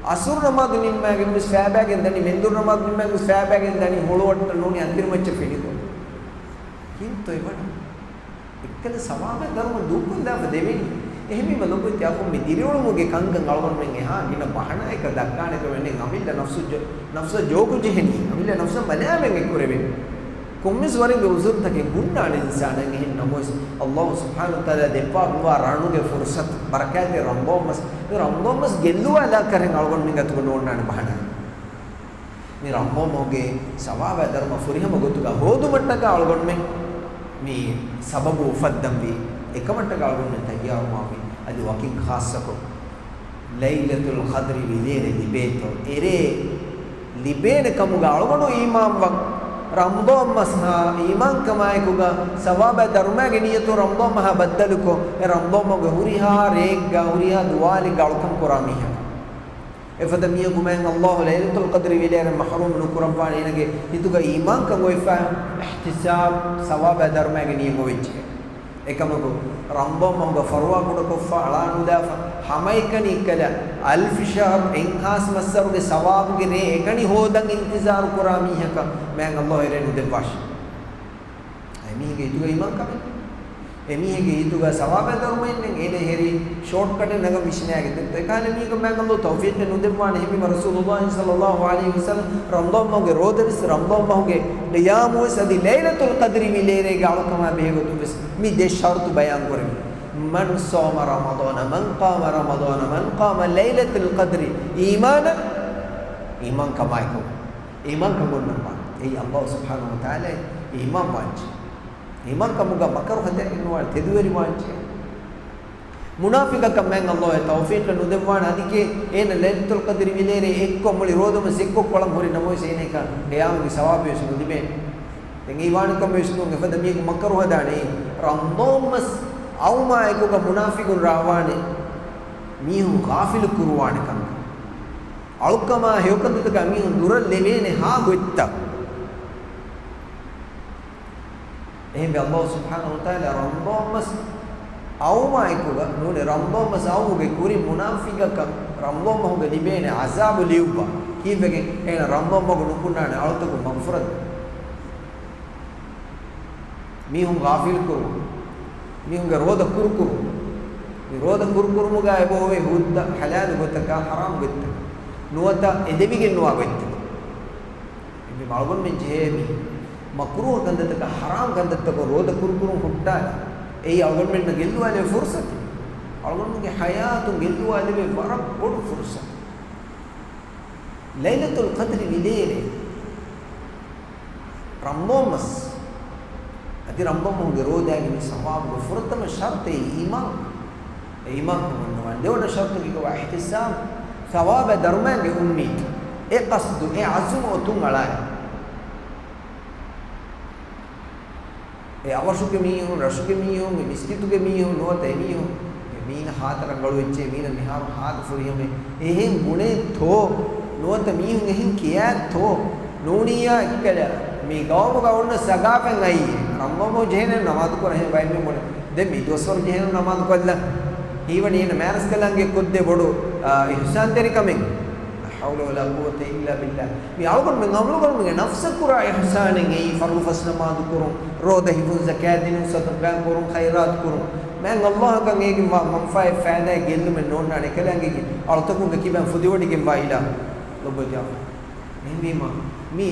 އަސުރު ނަމާދު ނިންމާގެން ވެސް ފައިބައިގެން ދަނީ، މެންދުރު ނަމާދު ނިންމާގެން ވެސް ފައިބައިގެން ދަނީ ހުޅުވައްޓަށް ނޫނީ އަންތިރިމައްޗަށް ފިނިކޮށް. ކީއްތޯ އެވަނީ؟ އެއްކަލަ ސަވާބާ ދަރުމަ ދޫކޮށްލާފަ ދެވެނީ. އެހެންވީމަ ލޮބުވެތި އަޚުން، މި ދިރިއުޅުމުގެ ކަންކަން އަޅުގަނޑުމެން އެހާ ގިނަ ބަހަނާއަކަށް ދައްކާނެ ކަމެއް ނެތް. އަމިއްލަ ނަފްސު ޖޯ-، ނަފްސަށް ޖޯކު ޖެހެނީ. އަމިއްލަ ނަފްސަށް މަލާމަތް އެއްކުރެވެނީ. ކޮންމެސް ވަރެއްގެ ޢުޛުރުތަކެއް ހުންނާނެ އިންސާނަށް. އެހެން ނަމަވެސް، ﷲ ސުބްޙާނަހޫ ވަތަޢާލާ ދެއްވާ މިވާ ރަނުގެ ފުރުޞަތު، ބަރަކާތްތެރި ރަމަޟާން މަސް، މި ރަމަޟާން މަސް ގެއްލުވާލާ ކަރެއް އަޅުގަނޑުމެން އަތުގަ ނޯންނާނެ ބަހަނާ. މި ރަމަޟާން މަހުގެ ސަވާބާ ދަރުމަ ފުރިހަމަ ގޮތުގަ ހޯދުމަށްޓަކާ އަޅުގަނޑުމެން މި ސަބަބު އުފައްދަންވީ. އެކަމަށްޓަކާ އަޅުގަނޑުމެން ތައްޔާރުވާންވީ. އަދި ވަކިން ޚާއްޞަކޮށް، ލައިލަތުލް ޤަދްރި ވިލޭރޭ ލިބޭތޯ، އެރޭ ލިބޭނެ ކަމުގަ އަޅުގަނޑު އީމާންވަން. ރަމަޟާން މަސް ހާ އީމާންކަމާއެކުގަ ސަވާބާ ދަރުމައިގެ ނިޔަތުން ރަމަޟާން މަހާ ބައްދަލުކޮށް، އެ ރަމަޟާން މަހުގެ ހުރިހާ ރެއެއްގަ ހުރިހާ ދުވާލެއްގަ އަޅުކަން ކުރާ މީހަކު. އެފަދަ މީހަކު މާތް ﷲ ލައިލަތުލް ޤަދްރި ވިލޭރެއް މަޙްރޫމް ނުކުރައްވާނެ. އޭނަގެ ހިތުގަ އީމާންކަން އޮތްފަ، އިޙްތިސާބް ސަވާބާ ދަރުމައިގެ ނިޔަތް އޮވެއްޖެ. އެކަމަކު، ރަމަޟާން މަހުގަ ފަރުވާ ކުޑަކޮށްފަ އަޅާނުލާފަ، ހަމައެކަނި އެއްކަލަ، އަލްފި ޝަހްރު، އެއްހާސް މައްސަރުގެ ސަވާބުގެ ރޭ އެކަނި ހޯދަން އިންތިޒާރު ކުރާ މީހަކަށް މާތް ﷲ އެރޭ ނުދެއްވާށި. އެމީހެއްގެ ހިތުގަ އީމާންކަމެއް. އެމީހެއްގެ ހިތުގަ ސަވާބާ ދަރުމައެއް ނެތް. އޭނަ ހެރީ ޝޯޓްކަޓެއް ނަގަން ވިސްނާގެން ދެން. އެކަހަލަ މީހަކަށް މާތް ﷲ ތައުފީޤެއް ނުދެއްވާނެ. އެހެންވީމަ ރަސޫލުﷲ ޞައްލަﷲ ޢަލައިހި ވަސައްލަމް ރަމަޟާން މަހުގެ ރޯދަ ވެސް، ރަމަޟާން މަހުގެ ޤިޔާމު ވެސް، އަދި ލައިލަތުލް ޤަދްރި ވިލޭރޭގެ އަޅުކަމާ ބެހޭގޮތުން ވެސް މި ދެ ޝަރުޠު ބަޔާން ކުރެވި. من صام رمضان، من قام رمضان، من قام ليلة القدر إيمانا، އީމާންކަމާއެކު. އީމާންކަން އޮންނަންވާނެ. އެއީ ﷲ ސުބްޙާނަހޫ ވަތަޢާލާ އީމާންވާންޖެ. އީމާންކަމުގަ މަކަރުހަ ދެއްކެއްނުވާނެ، ތެދުވެރިވާންޖެ. މުނާފިޤަކަށް މާތް ﷲ އެ ތައުފީޤެއް ނުދެއްވާނެ. އަދި ކޭ އޭނަ ލައިލަތުލް ޤަދްރި ވިލޭރޭ އެއްކޮށް މުޅި ރޯދަ މަސް އެއްކޮށް ކޮޅަން ހުރި ނަމަވެސް އޭނައަކަށް ޤިޔާމުގެ ސަވާބެއް ވެސް ނުލިބޭނެ. ދެން އެއީ ވާނެ ކަމެއް ވެސް ނޫން. އެފަދަ މީހަކު މަކަރުހަ ދާނެ. ރަމަޟާން މަސް އައުމާއެކުގަ މުނާފިޤުން ރާވާނެ. މީހުން ޣާފިލު ކުރުވާނެ ކަންކަން. އަޅުކަމާ ހެޔޮކަންތައްތަކާ މީހުން ދުރަށް ލެވޭނެ ހާ ގޮތްތައް. އެހެންވެ، ﷲ ސުބްޙާނަހޫ ވަތަޢާލާ ރަމަޟާން މަސް އައުމާއެކުގަ ނޫނީ، ރަމަޟާން މަސް އައުމުގެ ކުރިން މުނާފިޤަކަށް ރަމަޟާން މަހުގަ ލިބޭނެ ޢަޛާބު ލިޔުއްވާ. ކީއްވެގެން؟ އޭނަ ރަމަޟާން މަހު ނުކުންނާނެ އަޅުތަކުން މަޣުފުރަތު. މީހުން ޣާފިލު ކުރުން، މީހުންގެ ރޯދަ ކުރުކުރުން. މި ރޯދަ ކުރުކުރުމުގަ އެބައޮވޭ ހުއްދަ ޙަލާލު ގޮތަކާ ޙަރާމް ގޮތްތަކާ ނުވަތަ އެދެވިގެން ނުވާ ގޮތްތަކާ. އެންމެ އަޅުގަނޑުމެން ޖެހޭ މި މަކްރޫހަ ކަންތައްތަކާ ޙަރާމް ކަންތައްތަކުން ރޯދަ ކުރުކުރުން ހުއްޓާލި. އެއީ އަޅުގަނޑުމެންނަށް ގެއްލުވާލެވޭ ފުރުޞަތެއް. އަޅުގަނޑުމެންގެ ޙަޔާތުން ގެއްލުވާލެވޭ ވަރަށް ބޮޑު ފުރުޞަތެއް. ލައިލަތުލް ޤަދްރި ވިލޭރޭ ރަމަޟާން މަސް އަދި ރަމަޟާން މަހުގެ ރޯދައިގެ މި ސަވާބުގެ ފުރަތަމަ ޝަރުޠެއް އީމާން. އެ އީމާންކަން އޮންނަވާނެ. ދެވަނަ ޝަރުޠަކީ އިޙްތިސާބު، ސަވާބާ ދަރުމައިގެ އުއްމީދު. އެ ޤަޞްދު، އެ ޢަޒުމު އޮތުން އަޅާ. އެ އަވަށުގެ މީހުން، ރަށުގެ މީހުން، އެ މިސްކިތުގެ މީހުން ނުވަތަ އެ މީހުން، އެ މީނަ ހާދަ ރަނގަޅު އެއްޗޭ، މީނަ މިހާރު ހާދަ ފުރިހަމޭ، އެހެން ބުނޭތޯ؟ ނުވަތަ މީހުން އެހެން ކިޔާތޯ؟ ނޫނިއްޔާ އެއްކަލަ މި ގައުމުގަ އޮންނަ ސަގާފަތް އައީ، ރަމްޟާން މަހު ޖެހޭނެ ނަމާދު ކުރަން ހެން ބައެއް މީހުން ބުނޭ. ދެން މި ދުވަސްވަރު ޖެހޭނެ ނަމާދު ކޮށްލަން. ހީވަނީ އޭނަ މާތްރަސްކަލާނގެ ކޮށްދޭ ބޮޑު، އާ، އިޙްސާންތެރިކަމެއް. لا حول ولا قوة إلا بالله. މި އަޅުގަނޑުމެން އަޅުގަނޑުމެންގެ ނަފްސަށް ކުރާ އިޙްސާނެއް އެއީ، ފަރުޟު ފަސް ނަމާދު ކުރުން، ރޯދަ ހިފުން، ޒަކާތް ދިނުން، ޞަދަޤާތް ކުރުން، ޚައިރާތް ކުރުން. މާތް ﷲ އަށް އޭގެން ވާ މަންފާއެއް ފައިދާއެއް ގެއްލުމެއް ނޯންނާނެ. އެކަލާނގެ އަޅުތަކުންގެ ކިބައިން ފުދިވޮޑިގެންވާ އިލާހު. ލޮބުވެތި އަޅުގަނޑު. އެހެންވީމަ، މި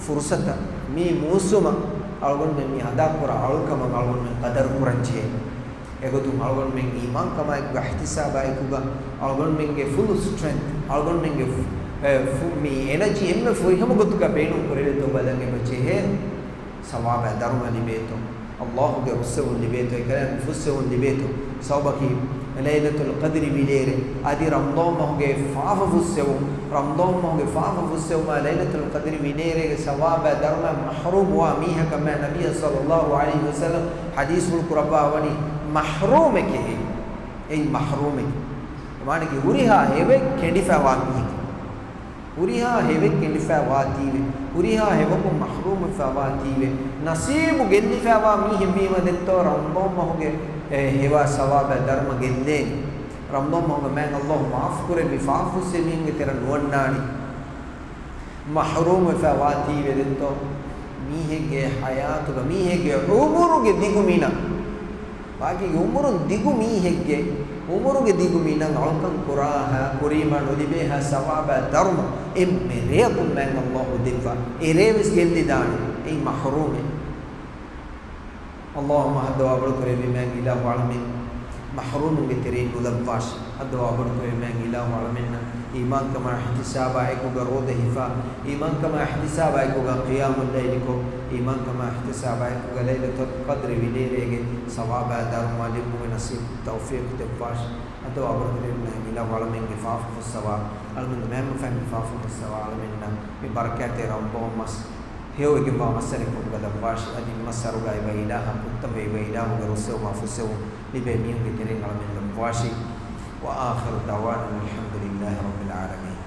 ފުރުޞަތަށް، މި މޫސުމަށް އަޅުގަނޑުމެން މި އަދާކުރާ އަޅުކަމަށް އަޅުގަނޑުމެން ޤަދަރު ކުރަންޖެހޭ. އެގޮތުން އަޅުގަނޑުމެން އީމާންކަމާއެކުގަ، އިޙްތިސާބާއެކުގަ، އަޅުގަނޑުމެންގެ ފުލް ސްޓްރެންތް، އަޅުގަނޑުމެންގެ ފު-، އެ، ފު-، މި އެނަޖީ އެންމެ ފުރިހަމަ ގޮތުގަ ބޭނުން ކުރެވޭތޯ ބަލަން އެބަ ޖެހޭ. ސަވާބާ ދަރުމަ ލިބޭތޯ، ﷲ ގެ ރުއްސެވުން ލިބޭތޯ، އެކަލާނގެ ފުއްސެވުން ލިބޭތޯ. ސަބަބަކީ ލައިލަތުލް ޤަދްރި ވިލޭރޭ އަދި ރަމްޟާން މަހުގެ ފާފަ ފުއްސެވުން، ރަމްޟާން މަހުގެ ފާފަ ފުއްސެވުމާ ލައިލަތުލް ޤަދްރި ވިލޭރޭގެ ސަވާބާ ދަރުމަ މަޙްރޫމް ވާ މީހަކަށް މާތް ނަބިއްޔާ ޞައްލައްލާހު ޢަލައިހި ވަސައްލަމް ޙަދީޘްފުޅު ކުރައްވާ ވަނީ މަޙްރޫމެކޭ. އެއީ މަޙްރޫމެކޭ. މާނައަކީ ހުރިހާ ހެޔޮއެއް ކެނޑިފައިވާ މީހެކޭ. ހުރިހާ ހެޔޮއެއް ކެނޑިފައިވާތީވެ، ހުރިހާ ހެޔޮކުން މަޙްރޫމްވެފައިވާތީވެ، ނަސީބު ގެއްލިފައިވާ މީހެއްވީމަ ދެންތޯ ރަމްޟާން މަހުގެ އެ ހެޔޮ ސަވާބާ ދަރުމަ ގެއްލޭނެ. ރަމްޟާން މަހުގަ މާތް ﷲ މާފު ކުރެއްވި ފާފަ ފުއްސެވި މީހުންގެ ތެރެއަށް ނުވަންނާނެ. މަޙްރޫމްވެފައިވާތީވެ ދެންތޯ މީހެއްގެ ޙަޔާތުގަ، މީހެއްގެ ޢުމުރުގެ ދިގު މިނަށް، ބާކީގެ ޢުމުރުން ދިގު މީހެއްގެ ޢުމުރުގެ ދިގު މިނަށް އަޅުކަން ކުރާހާ، ކުރީމާ ނުލިބޭހާ ސަވާބާ ދަރުމަ އެންމެ ރެޔަކުން މާތް ﷲ ދެއްވާ. އެ ރޭވެސް ގެއްލިދާނެ. އެއީ މަޙްރޫމެއް. ﷲ މަހަށް ދުޢާ އަބަދު ކުރެއްވި މާތް އިލާހު އަޅަމެން މަޙްރޫމުންގެ ތެރެއިން ނުލައްވާށި. އަދުޢާ އަބަދު ކުރެއްވި މާތް އިލާހު އަޅަމެންނަށް އީމާންކަމާ އިޙްތިސާބާ އެކުގަ ރޯދަ ހިފާ، އީމާންކަމާ އިޙްތިސާބާ އެކުގަ ޤިޔާމުއްލައިލިކޮށް، އީމާންކަމާ އިޙްތިސާބާ އެކުގަ ލައިލަތުލް ޤަދްރި ވިލޭރޭގެ ސަވާބާ ދަރުމަ ލިބުމުގެ ނަސީބު ތައުފީޤު ދެއްވާށި. އަދުޢާ އަބަދު ކުރެއްވި މާތް އިލާހު އަޅަމެންގެ ފާފަ ފުއްސަވާ، އަޅަމެންގެ މައިންބަފައިންގެ ފާފަ ފުއްސަވާ، އަޅަމެންނަށް މި ބަރަކާތްތެރި ރަމްޟާން މަސް ހެޔޮވެގެންވާ މައްސަރެއް ކޮށްގަދައްވާށި. އަދި މައްސަރުގަ އެބަ އިލާހަށް ކުއްތަންވެ އެބަ އިލާހުގެ ރުއްސެވުމާ ފުއްސެވުން ލިބޭ މީހުންގެ ތެރެއިން އަޅަމެން ލައްވާށި. وآخر دعوانا أن الحمد لله رب العالمين.